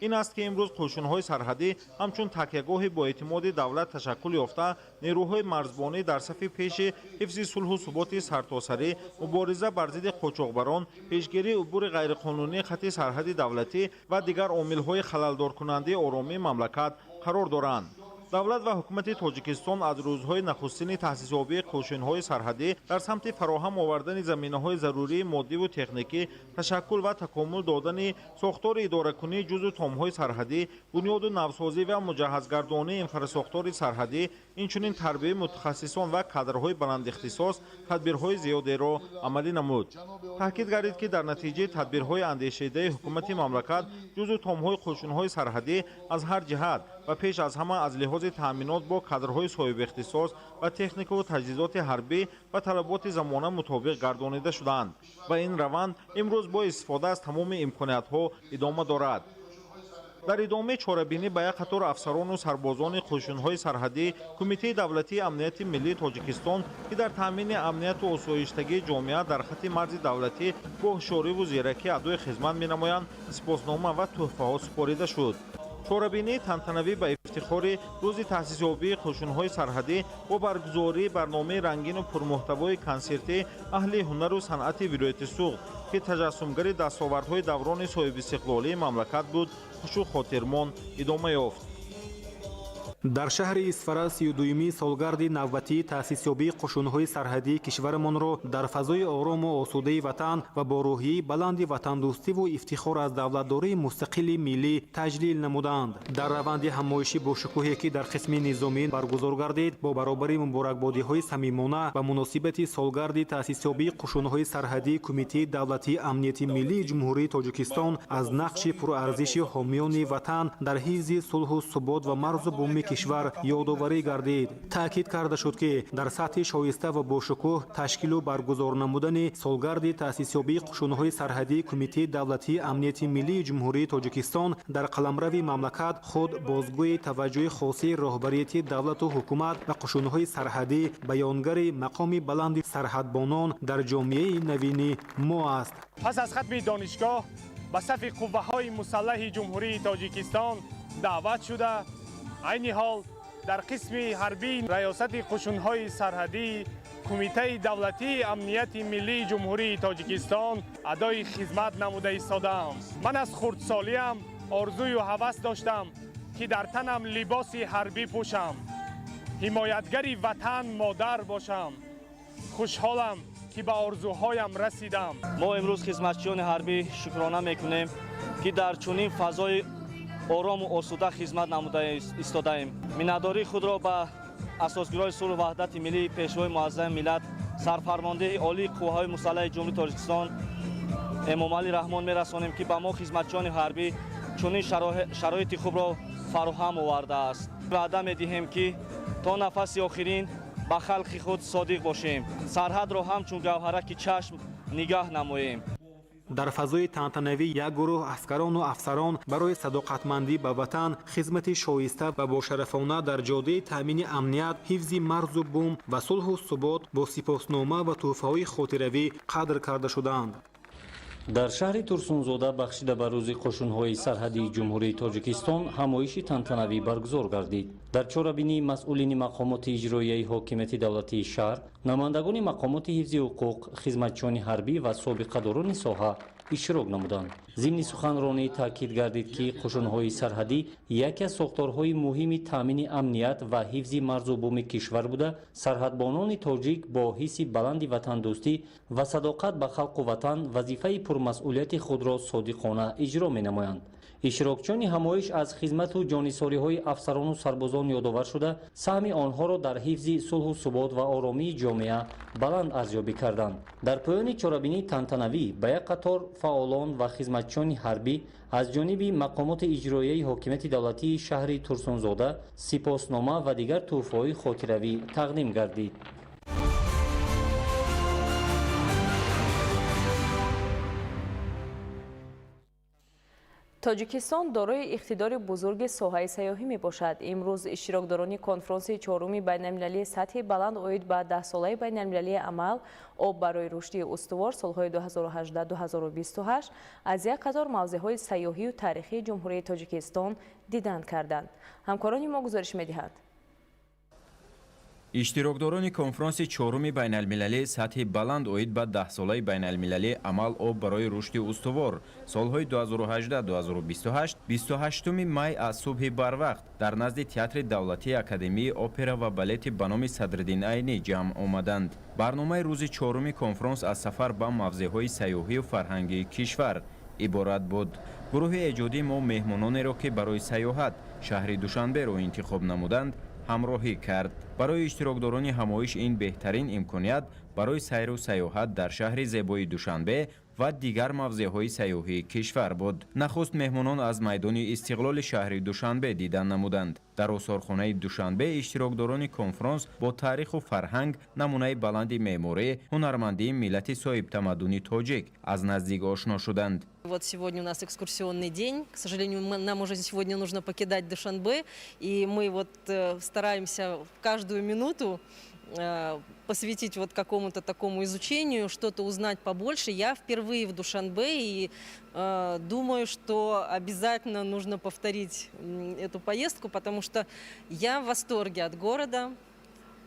Ин аст, ки имрӯз қӯшунҳои сарҳадӣ ҳамчун такягоҳи боэътимоди давлат ташаккул ёфта, нерӯҳои марзбонӣ дар сафи пеши ҳифзи сулҳу суботи сартосарӣ, мубориза бар зидди қочоқбарон, пешгирии убури ғайриқонунии хатти сарҳади давлатӣ ва дигар омилҳои халалдоркунандаи оромии мамлакат қарор доранд. Давлат ва ҳукумати Тоҷикистон аз рӯзҳои нахустини таъсисёбии қӯшунҳои сарҳадӣ дар самти фароҳам овардани заминаҳои зарурии моддиву техникӣ, ташаккул ва такомул додани сохтори идоракунии ҷузъу томҳои сарҳадӣ, бунёду навсозӣ ва муҷаҳҳазгардонии инфрасохтори сарҳадӣ, инчунин тарбияи мутахассисон ва кадрҳои баландихтисос тадбирҳои зиёдеро амалӣ намуд. Таъкид гардид, ки дар натиҷаи тадбирҳои андешидаи ҳукумати мамлакат ҷузъу томҳои қӯшунҳои сарҳадӣ аз ҳар ҷиҳат ва пеш аз ҳама аз лиҳози таъминот бо кадрҳои соҳибихтисос ва техникаву таҷҳизоти ҳарбӣ ба талаботи замона мутобиқ гардонида шуданд ва ин раванд имрӯз бо истифода аз тамоми имкониятҳо идома дорад. Дар идомаи чорабинӣ ба як қатор афсарону сарбозони қӯшунҳои сарҳадӣ Кумитаи давлатии амнияти миллии Тоҷикистон, ки дар таъмини амнияту осоиштагии ҷомеа дар хатти марзи давлатӣ бо ҳушёриву зиракӣ адои хизмат менамоянд, сипоснома ва тӯҳфаҳо супорида шуд. Чорабинии тантанавӣ ба ифтихори рӯзи таъсисёбии қӯшунҳои сарҳадӣ бо баргузории барномаи рангину пурмуҳтавои консертии аҳли ҳунару санъати вилояти Суғд, ки таҷассумгари дастовардҳои даврони соҳибистиқлолии мамлакат буд, хушу хотирмон идома ёфт. Дар шаҳри Исфара 32-юми солгарди навбатии таъсисёбии қӯшунҳои сарҳадии кишварамонро дар фазои орому осудаи ватан ва бо рӯҳияи баланди ватандӯстиву ифтихор аз давлатдории мустақили миллӣ таҷлил намуданд. Дар раванди ҳамоиши бошукӯҳе, ки дар қисми низомӣ баргузор гардид, бо баробари муборакбодиҳои самимона ба муносибати солгарди таъсисёбии қӯшунҳои сарҳадии Кумитаи давлатии амнияти миллии Ҷумҳурии Тоҷикистон аз нақши пурарзиши ҳомиёни ватан дар ҳифзи сулҳу субот ва марзу буми кишвар ёдоварӣ гардид. Таъкид карда шуд, ки дар сатҳи шоиста ва бошукӯҳ ташкилу баргузор намудани солгарди таъсисёбии қӯшунҳои сарҳадии Кумитаи давлатии амнияти миллии Ҷумҳурии Тоҷикистон дар қаламрави мамлакат худ бозгӯи таваҷҷӯҳи хосии роҳбарияти давлату ҳукумат ба қӯшунҳои сарҳадӣ, баёнгари мақоми баланди сарҳадбонон дар ҷомеаи навини мо аст. Пас аз хатми донишгоҳ ба сафи қувваҳои мусаллаҳи Ҷумҳурии Тоҷикистон даъват шуда, айни ҳол дар қисми ҳарбии раёсати қӯшунҳои сарҳадии Кумитаи давлатии амнияти миллии Ҷумҳурии Тоҷикистон адои хизмат намуда истодаам. Ман аз хурдсолиам орзую ҳавас доштам, ки дар танам либоси ҳарбӣ пӯшам, ҳимоятгари ватан модар бошам. Хушҳолам, ки ба орзуҳоям расидам. Мо имрӯз хизматчиёни ҳарбӣ шукрона мекунем Ки дар чунин фазои орому осуда хизмат намуда истодаем. Миннатдории худро ба асосгузори сулҳу ваҳдати миллӣ, Пешвои муаззами миллат, Сарфармондеҳи Олии Қувваҳои Мусаллаҳи Ҷумҳурии Тоҷикистон Эмомалӣ Раҳмон мерасонем, ки ба мо, хизматчиёни ҳарбӣ, чунин шароити хубро фароҳам овардааст. Ваъда медиҳем, ки то нафаси охирин ба халқи худ содиқ бошем, сарҳадро ҳамчун гавҳараки чашм нигаҳ намоем. Дар фазои тантанавӣ як гурӯҳ аскарону афсарон барои садоқатмандӣ ба ватан, хизмати шоиста ва бошарафона дар ҷодаи таъмини амният, ҳифзи марзу бум ва сулҳу субот бо сипоснома ва тӯҳфаҳои хотиравӣ қадр карда шуданд. Дар шаҳри Турсунзода бахшида ба Рӯзи қӯшунҳои сарҳадии Ҷумҳурии Тоҷикистон ҳамоиши тантанавӣ баргузор гардид. Дар чорабинии масъулини мақомоти иҷроияи ҳокимияти давлатии шаҳр, намояндагони мақомоти ҳифзи ҳуқуқ, хизматчиёни ҳарбӣ ва собиқадорони соҳа иштирок намуданд. Зимни суханронӣ таъкид гардид, ки қӯшунҳои сарҳадӣ яке аз сохторҳои муҳими таъмини амният ва ҳифзи марзу буми кишвар буда, сарҳадбонони тоҷик бо ҳисси баланди ватандӯстӣ ва садоқат ба халқу ватан вазифаи пурмасъулияти худро содиқона иҷро менамоянд. Иштирокчиёни ҳамоиш аз хизмату ҷонисориҳои афсарону сарбозон ёдовар шуда, саҳми онҳоро дар ҳифзи сулҳу субот ва оромии ҷомеа баланд арзёбӣ карданд. Дар поёни чорабинии тантанавӣ ба як қатор фаъолон ва хизматчиёни ҳарбӣ аз ҷониби мақомоти иҷроияи ҳокимияти давлатии шаҳри Турсунзода сипоснома ва дигар тӯҳфаҳои хотиравӣ тақдим гардид. Тоҷикистон дорои иқтидори бузурги соҳаи сайёҳӣ мебошад. Имрӯз иштирокдорони конфронси чоруми байналмилалии сатҳи баланд оид ба 10-солаи байналмилалии амал «Об барои рушди устувор» солҳои 2018-2028 аз як қатор мавзеъҳои сайёҳию таърихии Ҷумҳурии Тоҷикистон дидан карданд. Ҳамкорони мо гузориш медиҳанд. Иштирокдорони конфронси чоруми байналмилалии сатҳи баланд оид ба 10-солаи байналмилалии амал «Об барои рушди устувор» солҳои 2018-2028 28 май аз субҳи барвақт дар назди Театри давлатии Академияи опера ва балети ба номи Садриддин Айнӣ ҷамъ омаданд. Барномаи рӯзи чоруми конфронс аз сафар ба мавзеъҳои сайёҳию фарҳангии кишвар иборат буд. Гурӯҳи эҷодии мо меҳмононеро, ки барои сайёҳат шаҳри Душанберо интихоб намуданд, ҳамроҳӣ кард. Барои иштирокдорони ҳамоиш ин беҳтарин имконият барои сайру сайёҳат дар шаҳри зебои Душанбе ва дигар мавзеъҳои сайёҳии кишвар буд. Нахуст меҳмонон аз майдони Истиқлоли шаҳри Душанбе дидан намуданд. Дар осорхонаи Душанбе иштирокдорони конфронс бо таъриху фарҳанг, намунаи баланди меъморӣ, ҳунармандии миллати соҳибтамаддуни тоҷик аз наздик ошно шуданд. Вот сегодня у нас экскурсионный день. К сожалению, нам уже сегодня нужно покидать Душанбе, и мы вот стараемся каждую минуту посвятить вот какому-то такому изучению, что-то узнать побольше. Я впервые в Душанбе и думаю, что обязательно нужно повторить эту поездку, потому что я в восторге от города,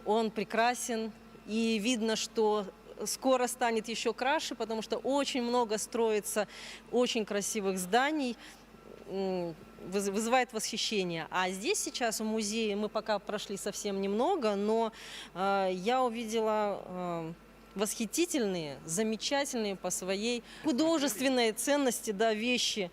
он прекрасен, и видно, что скоро станет еще краше, потому что очень много строится очень красивых зданий, вызывает восхищение. А здесь сейчас в музее мы пока прошли совсем немного, но я увидела восхитительные, замечательные по своей художественной ценности, да, вещи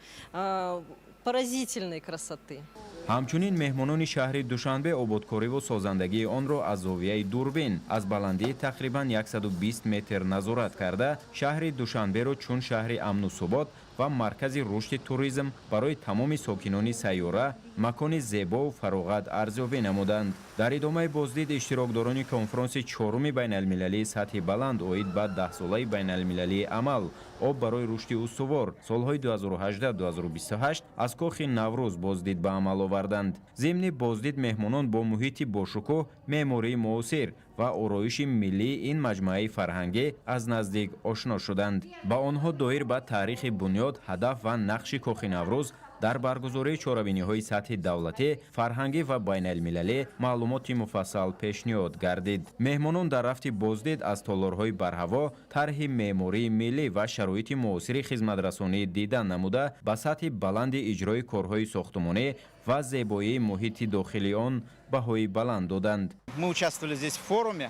поразительной красоты. Ҳамчунин меҳмонони шаҳри Душанбе ободкориву созандагии онро аз зовияи дурбин аз баландии тақрибан 120 метр назорат карда, шаҳри Душанберо чун шаҳри амну субот ва маркази рушди туризм барои тамоми сокинони сайёра, макони зебову фароғат арзёбӣ намуданд. Дар идомаи боздид иштирокдорони конфронси чоруми байналмилалии сатҳи баланд оид ба 10-солаи байналмилалии амал «Об барои рушди устувор» солҳои 2018-2028 аз кохи Наврӯз боздид ба амал оварданд. Зимни боздид меҳмонон бо муҳити бошукӯҳ, меъмории муосир ва ороиши миллии ин маҷмӯаи фарҳангӣ аз наздик ошно шуданд. Ба онҳо доир ба таърихи бунёд, ҳадаф ва нақши кохи Наврӯз дар баргузории чорабиниҳои сатҳи давлатӣ, фарҳангӣ ва байналмилалӣ маълумоти муфассал пешниҳод гардид. Меҳмонон дар рафти боздид аз толорҳои барҳаво, тарҳи меъмории миллӣ ва шароити муосири хизматрасонӣ дидан намуда, ба сатҳи баланди иҷрои корҳои сохтумонӣ ва зебоии муҳити дохилии он баҳои баланд доданд. Мы участвовали здесь в форуме.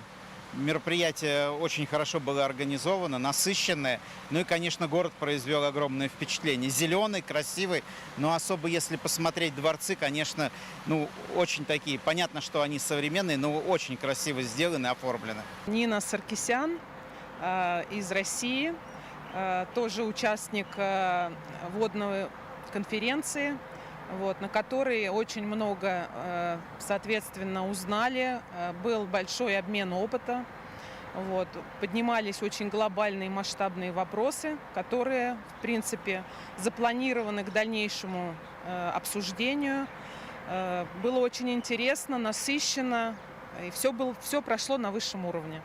Мероприятие очень хорошо было организовано, насыщенное. Ну и, конечно, город произвел огромное впечатление. Зеленый, красивый, но особо если посмотреть дворцы, конечно, ну, очень такие, понятно, что они современные, но очень красиво сделаны, оформлены. Нина Саркисян из России, тоже участник водной конференции, вот, на которой очень много, соответственно, узнали. Был большой обмен опыта. Вот, поднимались очень глобальные масштабные вопросы, которые, в принципе, запланированы к дальнейшему обсуждению. Было очень интересно, насыщенно, и все прошло на высшем уровне.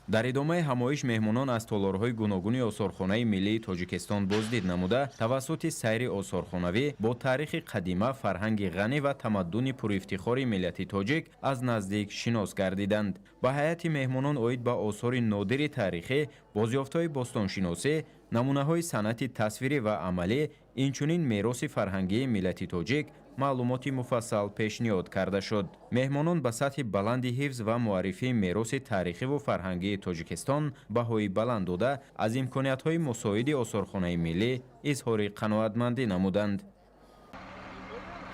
Дар идомаи ҳамоиш меҳмонон аз толорҳои гуногуни Осорхонаи миллии Тоҷикистон боздид намуда, тавассути сайри осорхонавӣ бо таърихи қадима, фарҳанги ғанӣ ва тамаддуни пурифтихори миллати тоҷик аз наздик шинос гардиданд. Ба ҳайати меҳмонон оид ба осори нодири таърихӣ, бозёфтҳои бостоншиносӣ, намунаҳои санъати тасвирӣ ва амалӣ, инчунин мероси фарҳангии миллати тоҷик маълумоти муфассал пешниҳод карда шуд. Меҳмонон ба сатҳи баланди ҳифз ва муаррифии мероси таърихиву фарҳангии Тоҷикистон баҳои баланд дода, аз имкониятҳои мусоиди Осорхонаи миллӣ изҳори қаноатмандӣ намуданд.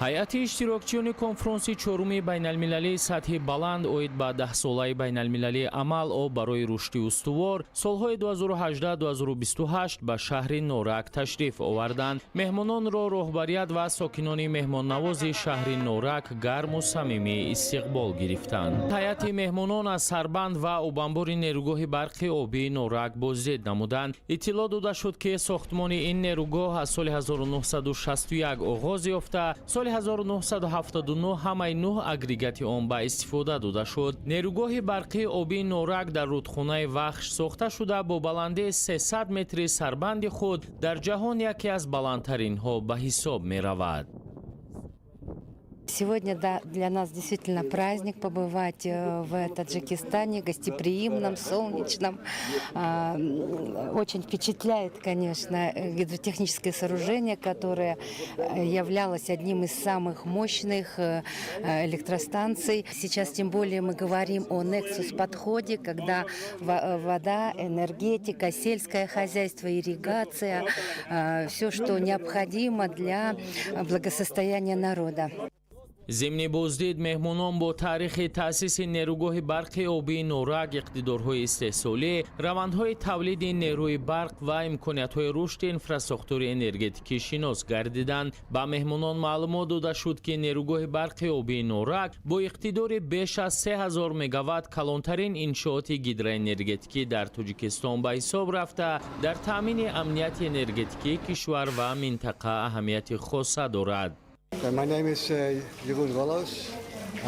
Ҳайати иштирокчиёни конфронси чоруми байналмилалии сатҳи баланд оид ба 10-солаи байналмилалии амал «Об барои рушди устувор» солҳои 2018-2028 ба шаҳри Норак ташриф оварданд. Меҳмононро роҳбарият ва сокинони меҳмоннавози шаҳри Норак гарму самимӣ истиқбол гирифтанд. Ҳайати меҳмонон аз сарбанд ва обанбори нерӯгоҳи барқи обии Норак боздид намуданд. Иттилоъ дода шуд, ки сохтмони ин нерӯгоҳ аз соли 1961 оғоз ёфта, соли 1979 ҳамаи нӯҳ агрегати он ба истифода дода шуд. Нерӯгоҳи барқии обии Норак дар рудхонаи Вахш сохта шуда, бо баландии 300 метри сарбанди худ дар ҷаҳон яке аз баландтаринҳо ба ҳисоб меравад. Сегодня, да, для нас действительно праздник побывать в Таджикистане, гостеприимном, солнечном. Очень впечатляет, конечно, гидротехническое сооружение, которое являлось одним из самых мощных электростанций. Сейчас тем более мы говорим о Nexus-подходе, когда вода, энергетика, сельское хозяйство, ирригация, все, что необходимо для благосостояния народа. Зимни боздид меҳмонон бо таърихи таъсиси нерӯгоҳи барқи обии Норак, иқтидорҳои истеҳсолӣ, равандҳои тавлиди нерӯи барқ ва имкониятҳои рушди инфрасохтори энергетикӣ шинос гардиданд. Ба меҳмонон маълумот дода шуд, ки нерӯгоҳи барқи обии Норак бо иқтидори беш аз 3000 мегаватт калонтарин иншооти гидроэнергетикӣ дар Тоҷикистон ба ҳисоб рафта, дар таъмини амнияти энергетикии кишвар ва минтақа аҳамияти хоса дорад. My name is Jeroen Rollos.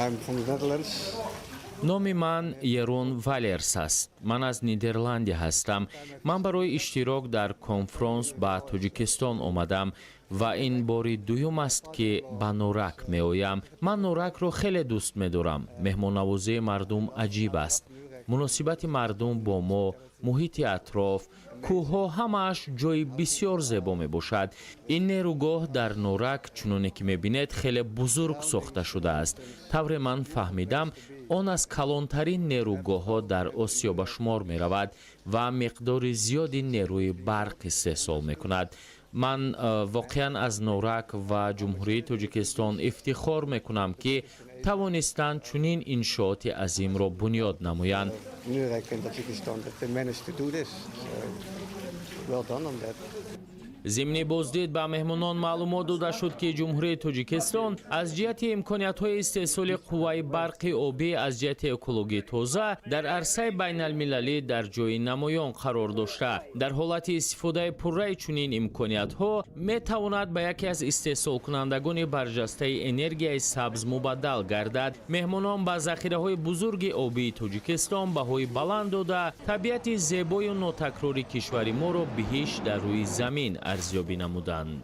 I'm from the Netherlands. Номи ман Ерун Валерс аст. Ман аз Нидерландия ҳастам. Ман барои иштирок дар конфронс ба Тоҷикистон омадам ва ин бори дуюм аст, ки ба Норак меоям. Ман Норакро хеле дӯст медорам. Меҳмоннавозии мардум аҷиб аст. Муносибати мардум бо мо, муҳити атроф, кӯҳҳо, ҳамааш ҷои бисёр зебо мебошад. Ин нерӯгоҳ дар Норак, чуноне ки мебинед, хеле бузург сохта шудааст. Тавре ман фаҳмидам, он аз калонтарин нерӯгоҳҳо дар Осиё ба шумор меравад ва миқдори зиёди нерӯи барқ истеҳсол мекунад. Ман воқеан аз Норак ва Ҷумҳурии Тоҷикистон ифтихор мекунам, ки тавонистанд чунин иншооти азимро бунёд намоянд. Nurek in Tajikistan that they managed to do this. So, well done on that. Зимни боздид ба меҳмонон маълумот дода шуд, ки Ҷумҳурии Тоҷикистон аз ҷиҳати имкониятҳои истеҳсоли қувваи барқи обӣ аз ҷиҳати экологӣ тоза дар арсаи байналмилалӣ дар ҷои намоён қарор дошта, дар ҳолати истифодаи пурраи чунин имкониятҳо метавонад ба яке аз истеҳсолкунандагони барҷастаи энергияи сабз мубаддал гардад. Меҳмонон ба захираҳои бузурги обии Тоҷикистон баҳои баланд дода, табиати зебою нотакрори кишвари моро биҳишт дар рӯи замин арзёбӣ намуданд.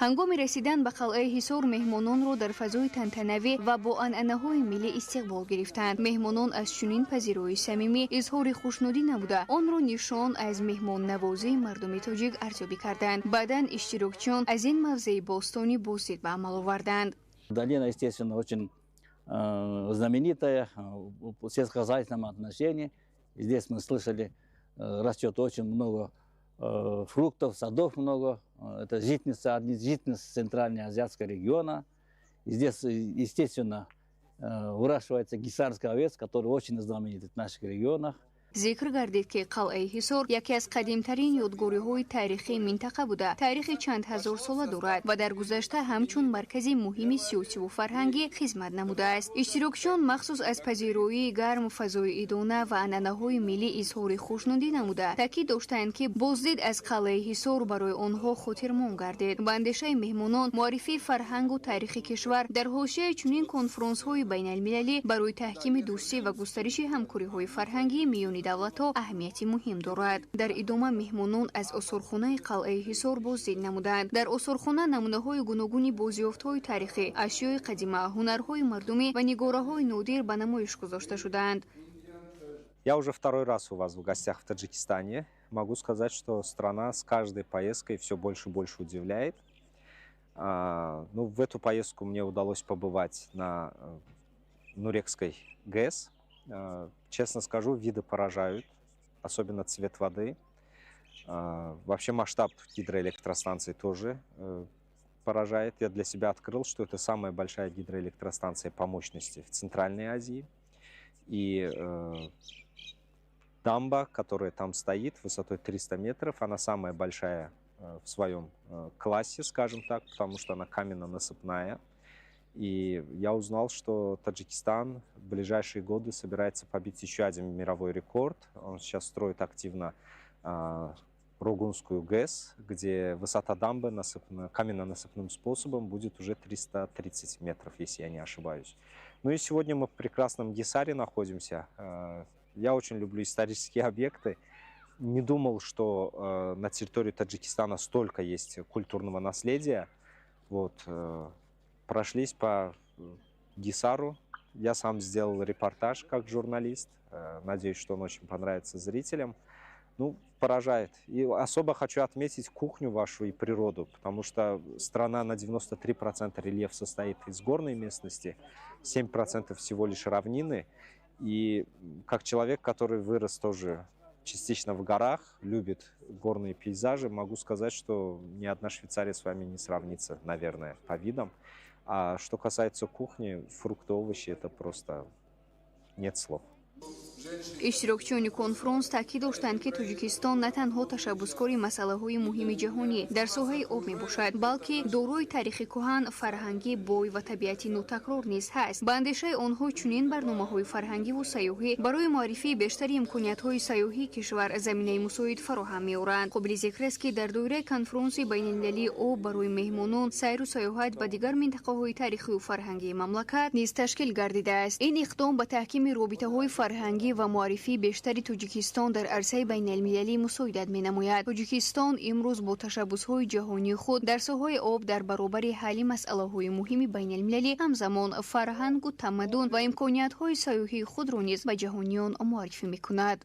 Ҳангоми расидан ба қалъаи Ҳисор меҳмононро дар фазои тантанавӣ ва бо анъанаҳои миллӣ истиқбол гирифтанд. Меҳмонон аз чунин пазироии самимӣ изҳори хушнудӣ намуда, онро нишон аз меҳмоннавозии мардуми тоҷик арзёбӣ карданд. Баъдан иштирокчиён аз ин мавзеи бостонӣ боздид ба амал оварданд. Долина, естественно, очень знаменитая в сельскохозяйственном отношении. Здесь мы слышали, растет очень много фруктов, садов много. Это житница, одни из житниц Центральноазиатского региона. И здесь, естественно, выращивается гисарский овец, который очень знаменит в наших регионах. Зикр гардид, ки қалъаи Ҳисор яке аз қадимтарин ёдгориҳои таърихии минтақа буда, таърихи чанд ҳазорсола дорад ва дар гузашта ҳамчун маркази муҳими сиёсиву фарҳангӣ хизмат намудааст. Иштирокчиён махсус аз пазироии гарму фазои идона ва анъанаҳои миллӣ изҳори хушнудӣ намуда, таъкид доштанд, ки боздид аз қалъаи Ҳисор барои онҳо хотирмон гардид. Ба андешаи меҳмонон, муаррифии фарҳангу таърихи кишвар дар ҳошияи чунин конфронсҳои байналмилалӣ барои таҳкими дӯстӣ ва густариши ҳамкориҳои фарҳангӣ миёни давлатҳо аҳамияти муҳим дорад. Дар идома меҳмонон аз осорхонаи қалъаи Ҳисор боздид намуданд. Дар осорхона намунаҳои гуногуни бозёфтҳои таърихӣ, ашёи қадима, ҳунарҳои мардумӣ ва нигораҳои нодир ба намоиш гузошта шудаанд. Я уже второй раз у вас в гостях в Таджикистане. Могу сказать, что страна с каждой поездкой все больше и больше удивляет. Ну, в эту поездку мне удалось побывать на Нурекской ГЭС. Честно скажу, виды поражают, особенно цвет воды. Вообще масштаб гидроэлектростанции тоже поражает. Я для себя открыл, что это самая большая гидроэлектростанция по мощности в Центральной Азии. И дамба, которая там стоит, высотой 300 метров, она самая большая в своем классе, скажем так, потому что она каменно-насыпная. И я узнал, что Таджикистан в ближайшие годы собирается побить еще один мировой рекорд. Он сейчас строит активно Рогунскую ГЭС, где высота дамбы каменно-насыпным способом будет уже 330 метров, если я не ошибаюсь. Ну и сегодня мы в прекрасном Гисаре находимся. Я очень люблю исторические объекты. Не думал, что на территории Таджикистана столько есть культурного наследия. Вот, прошлись по Гисару. Я сам сделал репортаж как журналист. Надеюсь, что он очень понравится зрителям. Ну, поражает. И особо хочу отметить кухню вашу и природу, потому что страна на 93% рельеф состоит из горной местности, 7% всего лишь равнины. И как человек, который вырос тоже частично в горах, любит горные пейзажи, могу сказать, что ни одна Швейцария с вами не сравнится, наверное, по видам. А что касается кухни, фрукты, овощи, это просто нет слов. Иштирокчиёни конфронс таъкид доштанд, ки Тоҷикистон на танҳо ташаббускори масъалаҳои муҳими ҷаҳонӣ дар соҳаи об мебошад, балки дорои таърихи кӯҳан, фарҳанги бой ва табиати нотакрор низ ҳаст. Ба андешаи онҳо, чунин барномаҳои фарҳангиву сайёҳӣ барои муаррифии бештари имкониятҳои сайёҳии кишвар заминаи мусоид фароҳам меоранд. Қобили зикр аст, ки дар доираи конфронси байналмилалии об барои меҳмонон сайру сайёҳат ба дигар минтақаҳои таърихию фарҳангии мамлакат низ ташкил гардидааст. Ин иқдом ба таҳкими робитаҳои фарҳангӣ ва муаррифии бештари Тоҷикистон дар арсаи байналмилалӣ мусоидат менамояд. Тоҷикистон имрӯз бо ташаббусҳои ҷаҳонии худ дар соҳаи об дар баробари ҳалли масъалаҳои муҳими байналмилалӣ, ҳамзамон фарҳангу тамаддун ва имкониятҳои сайёҳии худро низ ба ҷаҳониён муаррифӣ мекунад.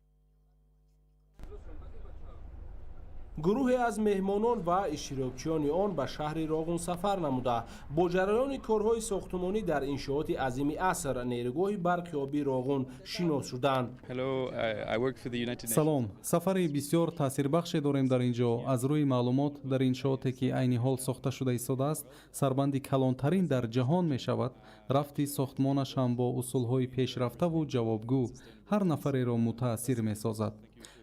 Гурӯҳе аз меҳмонон ва иштирокчиёни он ба шаҳри Роғун сафар намуда, бо ҷараёни корҳои сохтумонӣ дар иншооти азими аср, нерӯгоҳи барқи обии Роғун, шинос шуданд. Салом, сафари бисёр таъсирбахше дорем дар ин ҷо. Аз рӯи маълумот, дар иншооте, ки айни ҳол сохта шуда истодааст, сарбанди калонтарин дар ҷаҳон мешавад. Рафти сохтмонаш ҳам бо усулҳои пешрафтаву ҷавобгӯ ҳар нафареро мутаассир месозад.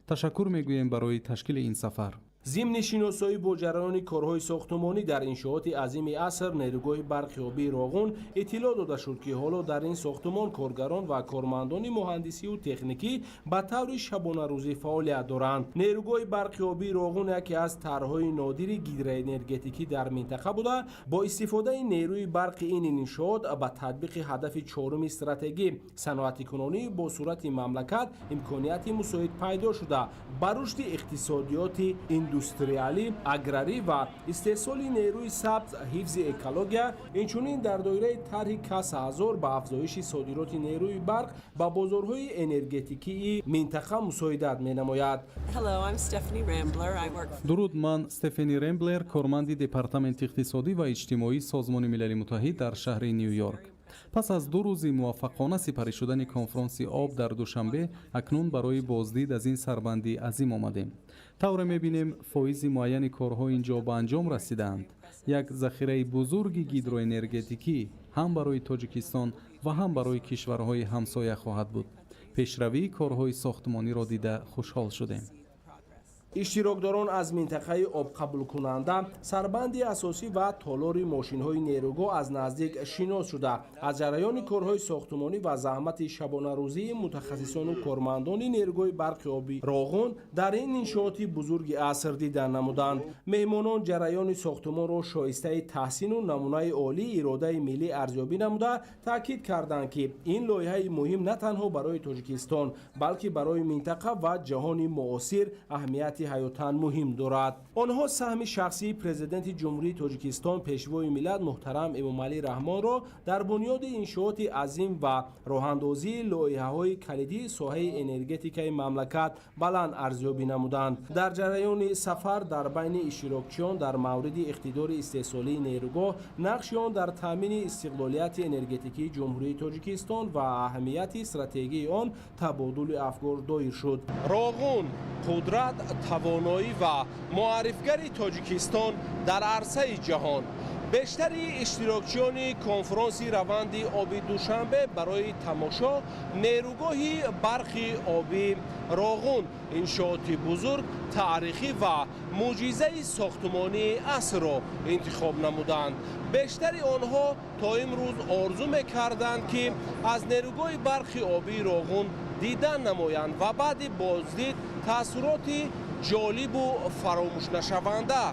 Ташаккур мегӯем барои ташкили ин сафар. Зимни шиносоӣ бо ҷараёни корҳои сохтумонӣ дар иншооти азими аср, нерӯгоҳи барқи обии Роғун, иттилоъ дода шуд, ки ҳоло дар ин сохтумон коргарон ва кормандони муҳандисию техникӣ ба таври шабонарӯзӣ фаъолият доранд. Нерӯгоҳи барқи обии Роғун яке аз тарҳҳои нодири гидроэнергетикӣ дар минтақа буда, бо истифодаи нерӯи барқи ин иншоот ба татбиқи ҳадафи чоруми стратегӣ, саноатикунонии бо суръати мамлакат, имконияти мусоид пайдо шуда, ба рушди иқтисодиёти индустриалӣ, аграрӣ ва истеҳсоли нерӯи сабз, ҳифзи экология, инчунин дар доираи тарҳи КАС 1000 ба афзоиши содироти нерӯи барқ ба бозорҳои энергетикии минтақа мусоидат менамояд. Дуруд, ман Стефани Ремблер, корманди департаменти иқтисодӣ ва иҷтимоии Созмони Милали Муттаҳид дар шаҳри Ню Йорк. Пас аз 2 рӯзи муваффақона сипарӣ шудани конфронси об дар Душанбе, акнун барои боздид аз ин сарбанди азим омадем. Тавре мебинем, фоизи муайяни корҳо ин ҷо ба анҷом расидаанд. Як захираи бузурги гидроэнергетикӣ ҳам барои Тоҷикистон ва ҳам барои кишварҳои ҳамсоя хоҳад буд. Пешравии корҳои сохтмониро дида хушҳол шудем. Иштирокдорон аз минтақаи обқабулкунанда, сарбанди асосӣ ва толори мошинҳои нерӯгоҳ аз наздик шинос шуда, аз ҷараёни корҳои сохтмонӣ ва заҳмати шабонарӯзии мутахассисону кормандони нерӯгоҳи барқи оби Роғун дар ин иншооти бузурги аср дида намуданд. Меҳмонон ҷараёни сохтмонро шоистаи таҳсину намунаи олии иродаи миллӣ арзёбӣ намуда, таъкид карданд, ки ин лоиҳаи муҳим на танҳо барои Тоҷикистон, балки барои минтақа ва ҷаҳони муосир аҳамияти ҳаётан муҳим дорад. Онҳо саҳми шахсии Президенти Ҷумҳурии Тоҷикистон, Пешвои миллат муҳтарам Эмомалӣ Раҳмонро дар бунёди иншооти азим ва роҳандозии лоиҳаҳои калидии соҳаи энергетикаи мамлакат баланд арзёбӣ намуданд. Дар ҷараёни сафар дар байни иштирокчиён дар мавриди иқтидори истеҳсолии нерӯгоҳ, нақши он дар таъмини истиқлолияти энергетикии Ҷумҳурии Тоҷикистон ва аҳамияти стратегии он табодули афкор доир шуд. Роғун қудрат, тавоноӣ ва муаррифгари Тоҷикистон дар арсаи ҷаҳон. Бештари иштирокчиёни конфронси раванди оби Душанбе барои тамошо нерӯгоҳи барқи оби Роғун, иншооти бузург, таърихӣ ва мӯъҷизаи сохтмонии асрро интихоб намуданд. Бештари онҳо то имрӯз орзу мекарданд, ки аз нерӯгоҳи барқи обии Роғун дидан намоянд ва баъди боздид таассуроти ҷолибу фаромӯшнашаванда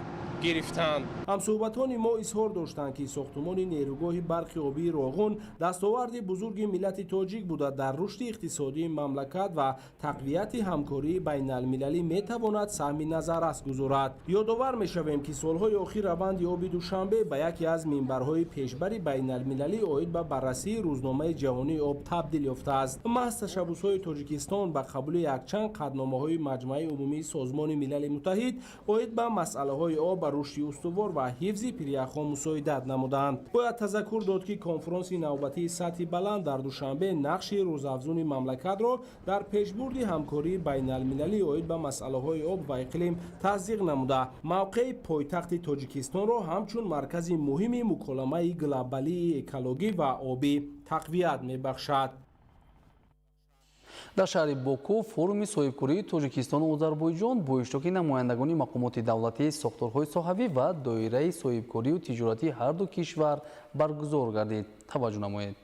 гирифтанд. Ҳамсӯҳбатони мо изҳор доштанд, ки сохтмони нерӯгоҳи барқи обии Роғун дастоварди бузурги миллати тоҷик буда, дар рушди иқтисодии мамлакат ва тақвияти ҳамкории байналмилалӣ метавонад саҳми назаррас гузорад. Ёдовар мешавем, ки солҳои охир раванди оби Душанбе ба яке аз минбарҳои пешбари байналмилалӣ оид ба баррасии рӯзномаи ҷаҳонии об табдил ёфтааст. Маҳз ташаббусҳои Тоҷикистон ба қабули якчанд қатъномаҳои Маҷмааи умумии Созмони Милали Муттаҳид оид ба масъалаҳои об ба рушди устувор ва ҳифзи пиряхҳо мусоидат намуданд. Бояд тазаккур дод, ки конфронси навбатии сатҳи баланд дар Душанбе нақши рӯзафзуни мамлакатро дар пешбурди ҳамкории байналмилалӣ оид ба масъалаҳои об ва иқлим тасдиқ намуда, мавқеи пойтахти Тоҷикистонро ҳамчун маркази муҳими муколамаи глобалии экологӣ ва обӣ тақвият мебахшад. Дар шаҳри Боку форуми соҳибкории Тоҷикистону Озарбойҷон бо иштироки намояндагони мақомоти давлатӣ, сохторҳои соҳавӣ ва доираи соҳибкорию тиҷоратии ҳар ду кишвар баргузор гардид. Таваҷҷӯҳ намоед.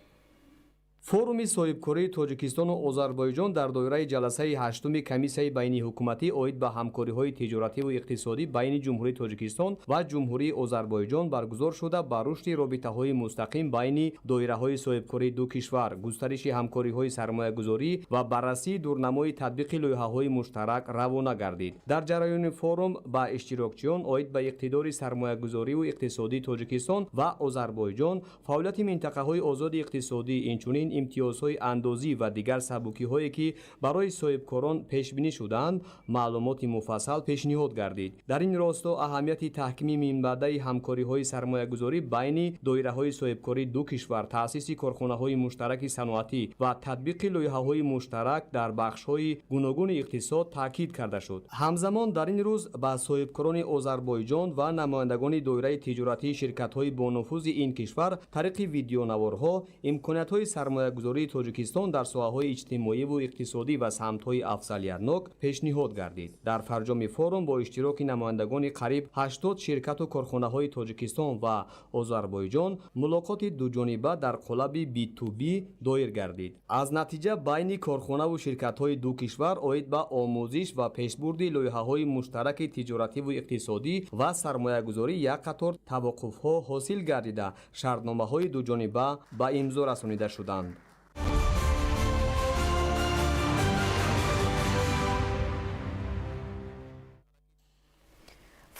Форуми соҳибкории Тоҷикистону Озарбойҷон дар доираи ҷаласаи 8-уми комиссияи байниҳукуматӣ оид ба ҳамкориҳои тиҷоративу иқтисодӣ байни Ҷумҳурии Тоҷикистон ва Ҷумҳурии Озарбойҷон баргузор шуда, ба рушди робитаҳои мустақим байни доираҳои соҳибкории ду кишвар, густариши ҳамкориҳои сармоягузорӣ ва баррасии дурнамои татбиқи лоиҳаҳои муштарак равона гардид. Дар ҷараёни форум ба иштирокчиён оид ба иқтидори сармоягузориву иқтисодии Тоҷикистон ва Озарбойҷон, фаъолияти минтақаҳои озоди иқтисодӣ, инчунин имтиёзҳои андозӣ ва дигар сабукиҳое ки барои соҳибкорон пешбинӣ шудаанд, маълумоти муфассал пешниҳод гардид. Дар ин росто аҳамияти таҳкими минбаъдаи ҳамкориҳои сармоягузорӣ байни доираҳои соҳибкории ду кишвар, таъсиси корхонаҳои муштараки саноатӣ ва татбиқи лоиҳаҳои муштарак дар бахшҳои гуногуни иқтисод таъкид карда шуд. Ҳамзамон дар ин рӯз ба соҳибкорони Озарбойҷон ва намояндагони доираи тиҷоратии ширкатҳои бонуфузи ин кишвар тариқи видеонаворҳо имкониятҳои сармоягузории Тоҷикистон дар соҳаҳои иҷтимоиву иқтисодӣ ва самтҳои афзалиятнок пешниҳод гардид. Дар фарҷоми форум бо иштироки намояндагони қариб 80 ширкату корхонаҳои Тоҷикистон ва Озарбойҷон мулоқоти дуҷониба дар қолаби B2B доир гардид. Аз натиҷа байни корхонаву ширкатҳои ду кишвар оид ба омӯзиш ва пешбурди лоиҳаҳои муштараки тиҷоративу иқтисодӣ ва сармоягузорӣ як қатор тавоқуфҳо ҳосил гардида, шартномаҳои дуҷониба ба имзо расонида шуданд.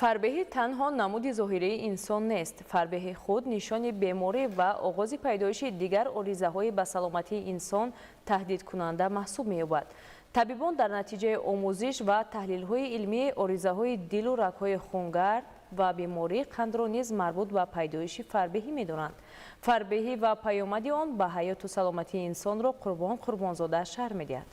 Фарбеҳӣ танҳо намуди зоҳирии инсон нест. Фарбеҳӣ худ нишони беморӣ ва оғози пайдоиши дигар оризаҳои ба саломатии инсон таҳдидкунанда маҳсуб меёбад. Табибон дар натиҷаи омӯзиш ва таҳлилҳои илмӣ оризаҳои дилу рагҳои хунгард ва бемории қандро низ марбут ба пайдоиши фарбеҳӣ медонанд. Фарбеҳӣ ва паёмади он ба ҳаёту саломатии инсонро Қурбон Қурбонзода шарҳ медиҳад.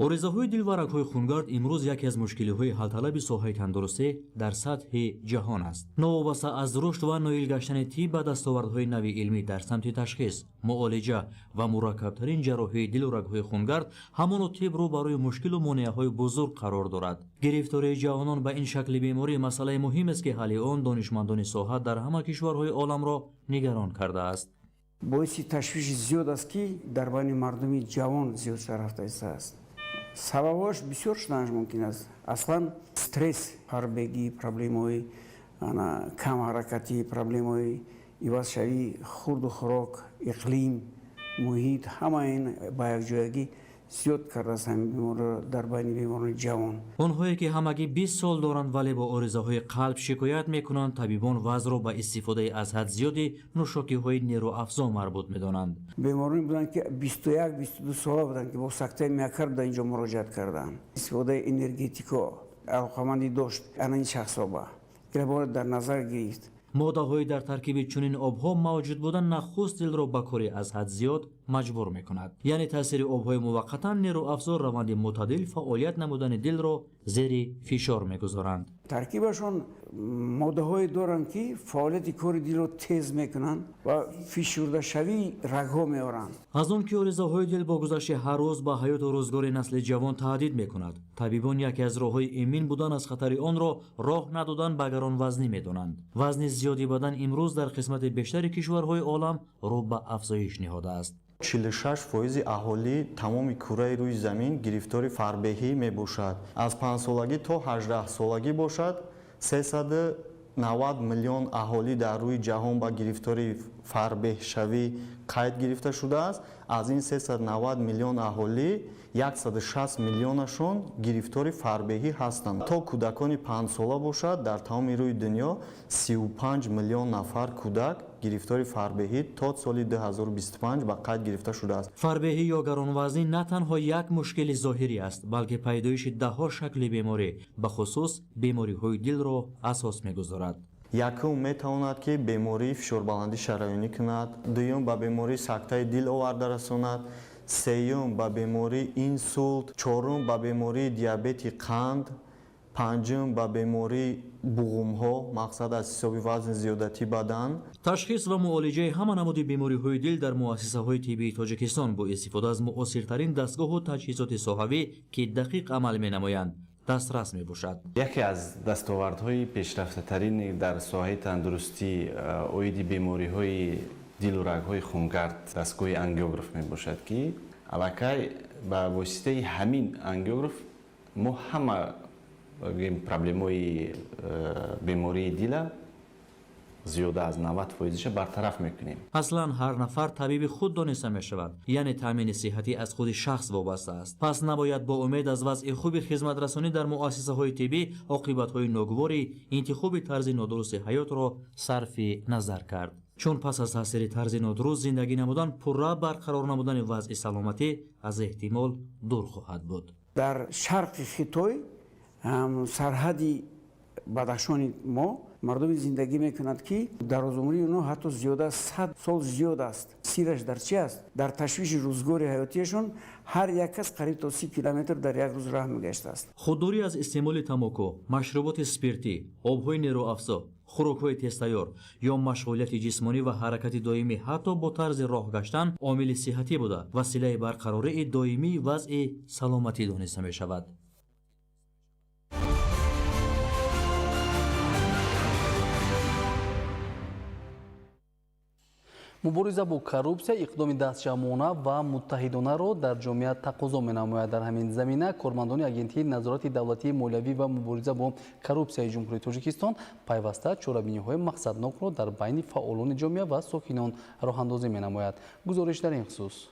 Оризаҳои дил ва рагҳои хунгард имрӯз яке аз мушкилиҳои ҳалталаби соҳаи тандурустӣ дар сатҳи ҷаҳон аст. Новобаста аз рушд ва ноил гаштани тиб ба дастовардҳои нави илмӣ дар самти ташхис, муолиҷа ва мураккабтарин ҷарроҳии дилу рагҳои хунгард, ҳамоно тиб рӯ барои мушкилу монеаҳои бузург қарор дорад. Гирифтории ҷавонон ба ин шакли беморӣ масъалаи муҳимест, ки ҳалли он донишмандони соҳа дар ҳама кишварҳои оламро нигарон кардааст. Боиси ташвиши зиёд аст, ки дар байни мардуми ҷавон зиёд рафта истааст. Сабабҳояш бисёр шуданаш мумкин аст. Аслан стресс, фарбегӣ, проблемаҳои камҳаракатӣ, проблемаҳои ивазшавии хурду хӯрок, иқлим, муҳит, ҳама ин ба якҷоягӣ зиёд кардааст ҳамин бемориро дар байни беморони ҷавон. Онҳое ки ҳамагӣ 20 сол доранд, вале бо оризаҳои қалб шикоят мекунанд, табибон вазъро ба истифодаи аз ҳад зиёди нӯшокиҳои нерӯафзо марбут медонанд. Бемороне буданд, ки 21, 22 сола буданд, ки бо сактаи миокард дар инҷо муроҷиат карданд. Истифодаи энергетико алоқамандӣ дошт ана ин шахсҳо ба инро бояд дар назар гирифт. Моддаҳои дар таркиби чунин обҳо мавҷуд буда нахуст дилро ба кори аз ҳад зиёд маҷбур мекунад. Яъне таъсири обҳои муваққатан нерӯафзо раванди мӯътадил фаъолият намудани дилро зери фишор мегузоранд. Таркибашон моддаҳое доранд, ки фаъолияти кори дилро тез мекунанд ва фишурдашавии рагҳо меоранд. Аз он ки оризаҳои дил бо гузашти ҳар рӯз ба ҳаёту рӯзгори насли ҷавон таҳдид мекунад, табибон яке аз роҳҳои эмин будан аз хатари онро роҳ надодан ба гаронвазнӣ медонанд. Вазни зиёди бадан имрӯз дар қисмати бештари кишварҳои олам рӯ ба афзоиш ниҳодааст. 46% аҳолии тамоми кураи рӯи замин гирифтори фарбеҳӣ мебошад. Аз 5-солагӣ то 18-солагӣ бошад, 390 миллион аҳолӣ дар рӯи ҷаҳон ба гирифтори фарбеҳшавӣ қайд гирифта шудааст. Аз ин 390 миллион аҳолӣ 160 миллионашон гирифтори фарбеҳӣ ҳастанд. То кӯдакони 5-сола бошад, дар тамоми рӯи дунё 35 миллион нафар кӯдак гирифтори фарбеҳӣ то соли 2025 ба қайд гирифта шудааст. Фарбеҳӣ ё гаронвазнӣ на танҳо як мушкили зоҳирӣ аст, балки пайдоиши даҳҳо шакли беморӣ, бахусус бемориҳои дилро асос мегузорад. Якум метавонад, ки бемории фишорбаландӣ шараёнӣ кунад, дуюм ба бемории сактаи дил оварда расонад, сеюм ба бемории инсулт, чорум ба бемории диабети қанд, панҷум ба бемории буғумҳо, мақсад аз ҳисоби вазни зиёдатии бадан. Ташхис ва муолиҷаи ҳама намуди бемориҳои дил дар муассисаҳои тиббии Тоҷикистон бо истифода аз муосиртарин дастгоҳу таҷҳизоти соҳавӣ, ки дақиқ амал менамоянд, дастрас мебошад. Яке аз дастовардҳои пешрафтатарин дар соҳаи тандурустӣ оиди бемориҳои дилу рагҳои хунгард дастгоҳи ангиограф мебошад, ки аллакай ба воситаи ҳамин ангиограф мо ҳама проблемаҳои бемории дила зиёда аз 90%-ша бартараф мекунем. Аслан ҳар нафар табиби худ дониста мешавад, яъне таъмини сиҳатӣ аз худи шахс вобаста аст. Пас набояд бо умед аз вазъи хуби хизматрасонӣ дар муассисаҳои тиббӣ оқибатҳои ногувори интихоби тарзи нодурусти ҳаётро сарфи назар кард. Чун пас аз таъсири тарзи нодуруст зиндагӣ намудан пурра барқарор намудани вазъи саломатӣ аз эҳтимол дур хоҳад буд. Дар шарқи Хитой, сарҳади Бадахшони мо, мардуме зиндагӣ мекунад, ки дарозумрии онҳо ҳатто зиёда 100 сол зиёд аст. Сираш дар чи аст? Дар ташвиши рӯзгори ҳаётиашон ҳар як кас қариб то 30 километр дар як рӯз раҳ мегаштааст. Худдорӣ аз истеъмоли тамоку, машруботи спиртӣ, обҳои нерӯафзо, хӯрокҳои тезтайёр ё машғулияти ҷисмонӣ ва ҳаракати доимӣ ҳатто бо тарзи роҳ гаштан омили сиҳатӣ буда, василаи барқарории доимии вазъи саломатӣ дониста мешавад. Мубориза бо коррупсия иқдоми дастҷамъона ва муттаҳидонаро дар ҷомеа тақозо менамояд. Дар ҳамин замина кормандони Агентии назорати давлатии молиявӣ ва мубориза бо коррупсияи Ҷумҳурии Тоҷикистон пайваста чорабиниҳои мақсаднокро дар байни фаъолони ҷомеа ва сокинон роҳандозӣ менамояд. Гузориш дар ин хусус.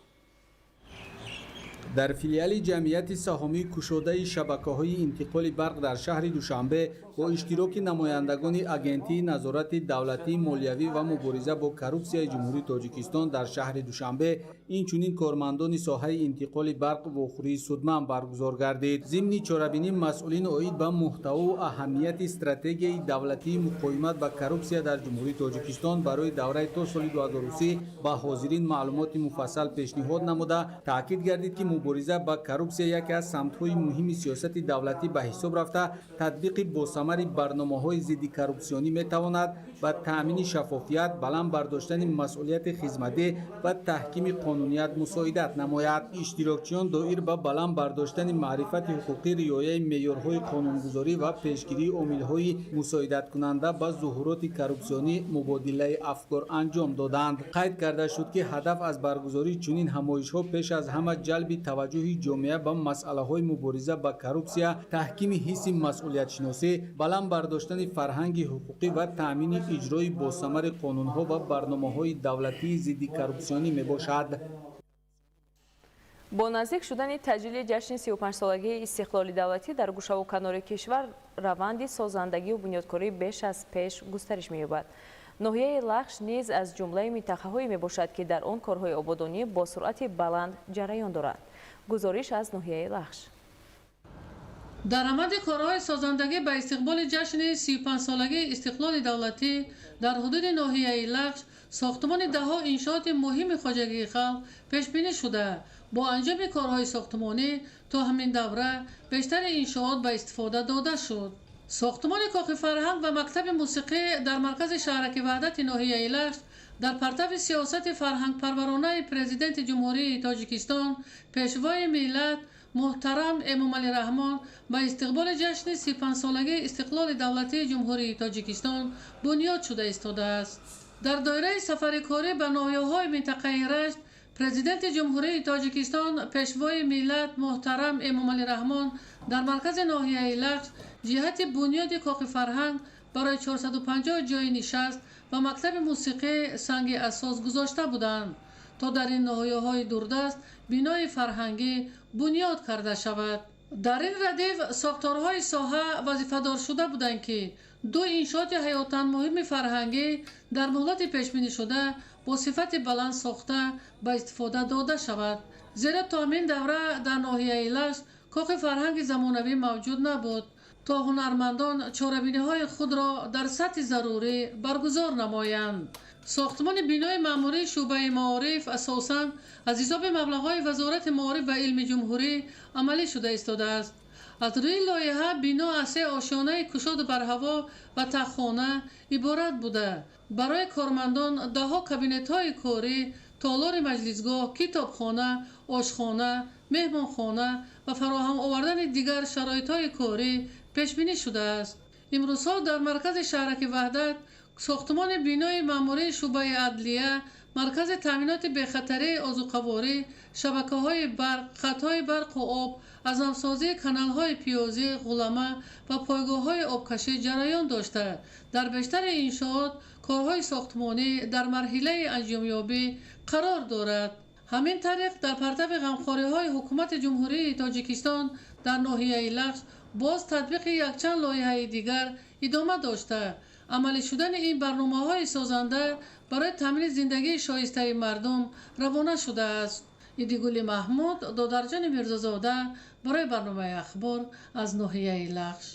Дар филиали ҷамъияти саҳомии кушодаи шабакаҳои интиқоли барқ дар шаҳри Душанбе бо иштироки намояндагони Агентии назорати давлатии молиявӣ ва мубориза бо коррупсияи Ҷумҳурии Тоҷикистон дар шаҳри Душанбе, инчунин кормандони соҳаи интиқоли барқ вохӯрии судманд баргузор гардид. Зимни чорабинӣ масъулин оид ба муҳтавову аҳамияти стратегияи давлатии муқовимат ба коррупсия дар Ҷумҳурии Тоҷикистон барои давраи то соли 2030 ба ҳозирин маълумоти муфассал пешниҳод намуда, таъкид гардид, ки мубориза ба коррупсия яке аз самтҳои муҳими сиёсати давлатӣ ба ҳисоб рафта, татбиқи босамари барномаҳои зидди коррупсионӣ метавонад ба таъмини шаффофият, баланд бардоштани масъулияти хизматӣ ва таҳкими қонуният мусоидат намояд. Иштирокчиён доир ба баланд бардоштани маърифати ҳуқуқӣ, риояи меъёрҳои қонунгузорӣ ва пешгирии омилҳои мусоидаткунанда ба зуҳуроти коррупсионӣ мубодилаи афкор анҷом доданд. Қайд карда шуд, ки ҳадаф аз баргузории чунин ҳамоишҳо пеш аз ҳама ҷалби таваҷҷӯҳи ҷомеа ба масъалаҳои мубориза ба коррупсия, таҳкими ҳисси масъулиятшиносӣ, баланд бардоштани фарҳанги ҳуқуқӣ ва таъмини иҷрои босамари қонунҳо ва барномаҳои давлатии зидди коррупсионӣ мебошад. Бо наздик шудани таҷлили ҷашни 35-солагии истиқлоли давлатӣ дар гӯшаву канори кишвар раванди созандагию бунёдкорӣ беш аз пеш густариш меёбад. Ноҳияи Лахш низ аз ҷумлаи минтақаҳое мебошад, ки дар он корҳои ободонӣ бо суръати баланд ҷараён доранд. Гузориш аз ноҳияи Лахш. Дар раванди корҳои созандагӣ ба истиқболи ҷашни 35-солагии истиқлоли давлатӣ дар ҳудуди ноҳияи Лахш сохтмони даҳҳо иншооти муҳими хоҷагии халқ пешбинӣ шуда, бо анҷоми корҳои сохтмонӣ то ҳамин давра бештари иншоот ба истифода дода шуд. Сохтмони кохи фарҳанг ва мактаби мусиқӣ дар маркази шаҳраки Ваҳдати ноҳияи Лахш дар партави сиёсати фарҳангпарваронаи Президенти Ҷумҳурии Тоҷикистон, Пешвои миллат муҳтарам Эмомалӣ Раҳмон ба истиқболи ҷашни 35-солагии истиқлоли давлатии Ҷумҳурии Тоҷикистон бунёд шуда истодааст. Дар доираи сафари корӣ ба ноҳияҳои минтақаи Рашт Президенти Ҷумҳурии Тоҷикистон, Пешвои миллат муҳтарам Эмомалӣ Раҳмон дар маркази ноҳияи Лахш ҷиҳати бунёди кохи фарҳанг барои 450 ҷойи нишаст ва мактаби мусиқӣ санги асос гузошта буданд, то дар ин ноҳияҳои дурдаст бинои фарҳангӣ бунёд карда шавад. Дар ин радиф сохторҳои соҳа вазифадор шуда буданд, ки ду иншооти ҳаётан муҳими фарҳангӣ дар муҳлати пешбинишуда бо сифати баланд сохта ба истифода дода шавад. Зеро то ҳамин давра дар ноҳияи Лахш кохи фарҳанги замонавӣ мавҷуд набуд, то ҳунармандон чорабиниҳои худро дар сатҳи зарурӣ баргузор намоянд. Сохтмони бинои маъмурии шӯъбаи маориф асосан аз ҳисоби маблағҳои Вазорати маориф ва илми ҷумҳурӣ амалӣ шуда истодааст. Аз рӯи лоиҳа бино аз се ошёнаи кушоду барҳаво ва таххона иборат буда, барои кормандон даҳҳо кабинетҳои корӣ, толори маҷлисгоҳ, китобхона, ошхона, меҳмонхона ва фароҳам овардани дигар шароитҳои корӣ пешбинӣ шудааст. Имрӯзҳо дар маркази шаҳраки Ваҳдат сохтмони бинои маъмурии шӯъбаи адлия, маркази таъминоти бехатарии озуқаворӣ, шабакаҳои барқ, хатҳои барқу об, аз навсозии каналҳои пиёзӣ, ғулама ва пойгоҳҳои обкашӣ ҷараён дошта, дар бештари иншоот корҳои сохтмонӣ дар марҳилаи анҷомёбӣ қарор дорад. Ҳамин тариқ дар партави ғамхориҳои Ҳукумати Ҷумҳурии Тоҷикистон дар ноҳияи Лахш боз татбиқи якчанд лоиҳаи дигар идома дошта, амалӣ шудани ин барномаҳои созанда барои таъмини зиндагии шоистаи мардум равона шудааст. Идигули Маҳмуд, Додарҷони Мирзозода барои барномаи Ахбор аз ноҳияи Лахш.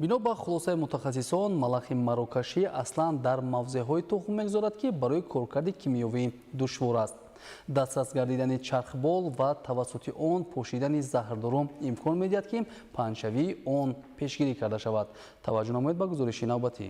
Бино ба хулосаи мутахассисон, малахи марокашӣ аслан дар мавзеъҳои тухм мегузорад, ки барои коркарди кимиёвӣ душвор аст. Дастрас гардидани чархбол ва тавассути он пошидани заҳрдору имкон медиҳад, ки паҳншавии он пешгирӣ карда шавад. Таваҷҷӯҳ намоед ба гузориши навбатӣ.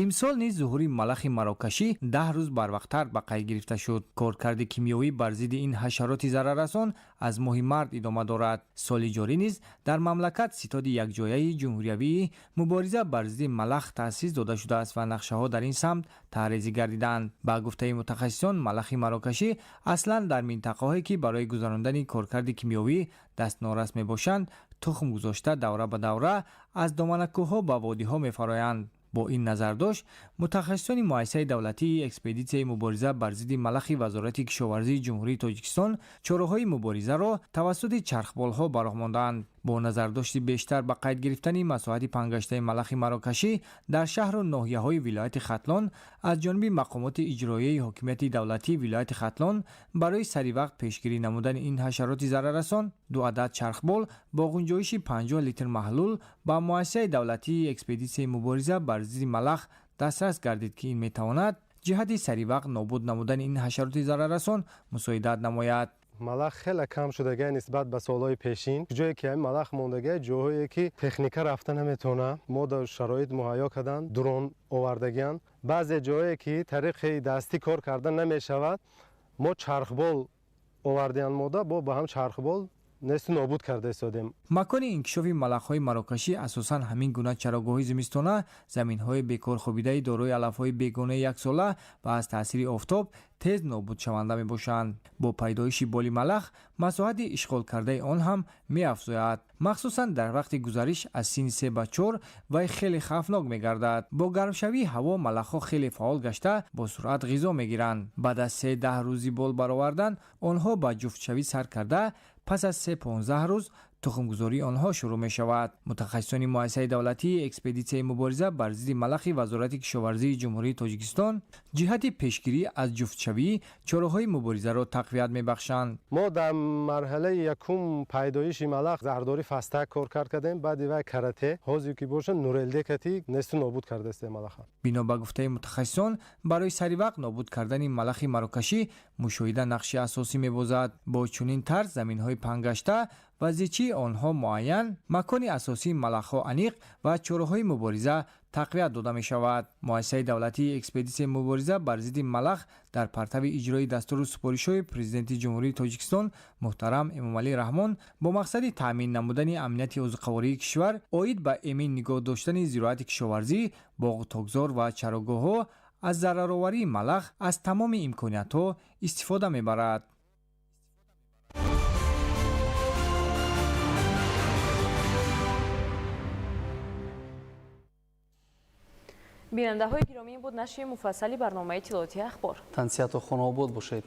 Имсол низ зуҳури малахи марокашӣ 10 рӯз барвақттар ба қайд гирифта шуд. Коркарди кимиёвӣ бар зидди ин ҳашароти зараррасон аз моҳи март идома дорад. Соли ҷорӣ низ дар мамлакат ситоди якҷояи ҷумҳуриявии мубориза бар зидди малах таъсис дода шудааст ва нақшаҳо дар ин самт таҳрезӣ гардиданд. Ба гуфтаи мутахассисон, малахи марокашӣ аслан дар минтақаҳое, ки барои гузарондани коркарди кимиёвӣ дастнорас мебошанд, тухм гузошта давра ба давра аз доманакӯҳҳо ба водиҳо мефароянд. Бо ин назардошт мутахассисони муассисаи давлатии экспедитсияи мубориза бар зидди малахи Вазорати кишоварзии Ҷумҳурии Тоҷикистон чораҳои муборизаро тавассути чархболҳо ба роҳ мондаанд. Бо назардошти бештар ба қайд гирифтани масоҳати пангаштаи малахи марокашӣ дар шаҳру ноҳияҳои вилояти Хатлон аз ҷониби мақомоти иҷроияи ҳокимияти давлатии вилояти Хатлон барои саривақт пешгирӣ намудани ин ҳашароти зараррасон 2 адад чархбол бо ғунҷоиши 50 литр маҳлул ба муассисаи давлатии экспедитсияи мубориза бар зидди малах дастрас гардид, ки ин метавонад ҷиҳати саривақт нобуд намудани ин ҳашароти зараррасон мусоидат намояд. Малах хеле кам шудагай нисбат ба солҳои пешин. Ҷое ки ҳамин малах мондагай, ҷоҳое ки техника рафта наметавона, мо дар шароит муҳайё кардан, дрон овардагиан. Баъзе ҷое ки тариқи дастӣ кор карда намешавад, мо чархбол овардиан, мода бо ба ҳам чархбол несту нобуд карда истодем. Макони инкишофи малахҳои марокашӣ асосан ҳамин гуна чарогоҳҳои зимистона, заминҳои бекорхобидаи дорои алафҳои бегонаи яксола ва аз таъсири офтоб тез нобудшаванда мебошанд. Бо пайдоиши боли малах масоҳати ишғолкардаи он ҳам меафзояд. Махсусан дар вақти гузариш аз синни 3 ба 4 вай хеле хавфнок мегардад. Бо гармшавии ҳаво малахҳо хеле фаъол гашта бо суръат ғизо мегиранд. Баъд аз 3-10 рӯзи бол баровардан онҳо ба ҷуфтшавӣ сар карда пас аз 3-15 рӯз тухмгузории онҳо шурӯъ мешавад. Мутахассисони муассисаи давлатии экспедитсияи мубориза бар зидди малахи Вазорати кишоварзии Ҷумҳурии Тоҷикистон ҷиҳати пешгирӣ аз ҷуфтшавӣ чораҳои муборизаро тақвият мебахшанд. Мо дар марҳалаи якум пайдоиши малах зардорӣ фастак кор кардем, баъди вай карате, ҳозир ки бошад нурелдекати несту нобуд кардастем малаха. Бино ба гуфтаи мутахассисон, барои саривақт нобуд кардани малахи марокашӣ мушоҳида нақши асосӣ мебозад. Бо чунин тарз заминҳои пангашта ва зичии онҳо муайян, макони асосии малахҳо аниқ ва чораҳои мубориза тақвият дода мешавад. Муассисаи давлатии экспедитсияи мубориза бар зидди малах дар партави иҷрои дастуру супоришҳои Президенти Ҷумҳурии Тоҷикистон муҳтарам Эмомалӣ Раҳмон бо мақсади таъмин намудани амнияти озуқавории кишвар оид ба эмин нигоҳ доштани зироати кишоварзӣ, боғу токзор ва чарогоҳҳо аз зарароварии малах аз тамоми имкониятҳо истифода мебарад. Бинандаҳои гиромӣ, буд нашри муфассали барномаи иттилоотии Ахбор. Тансиҳату хонаобод бошед.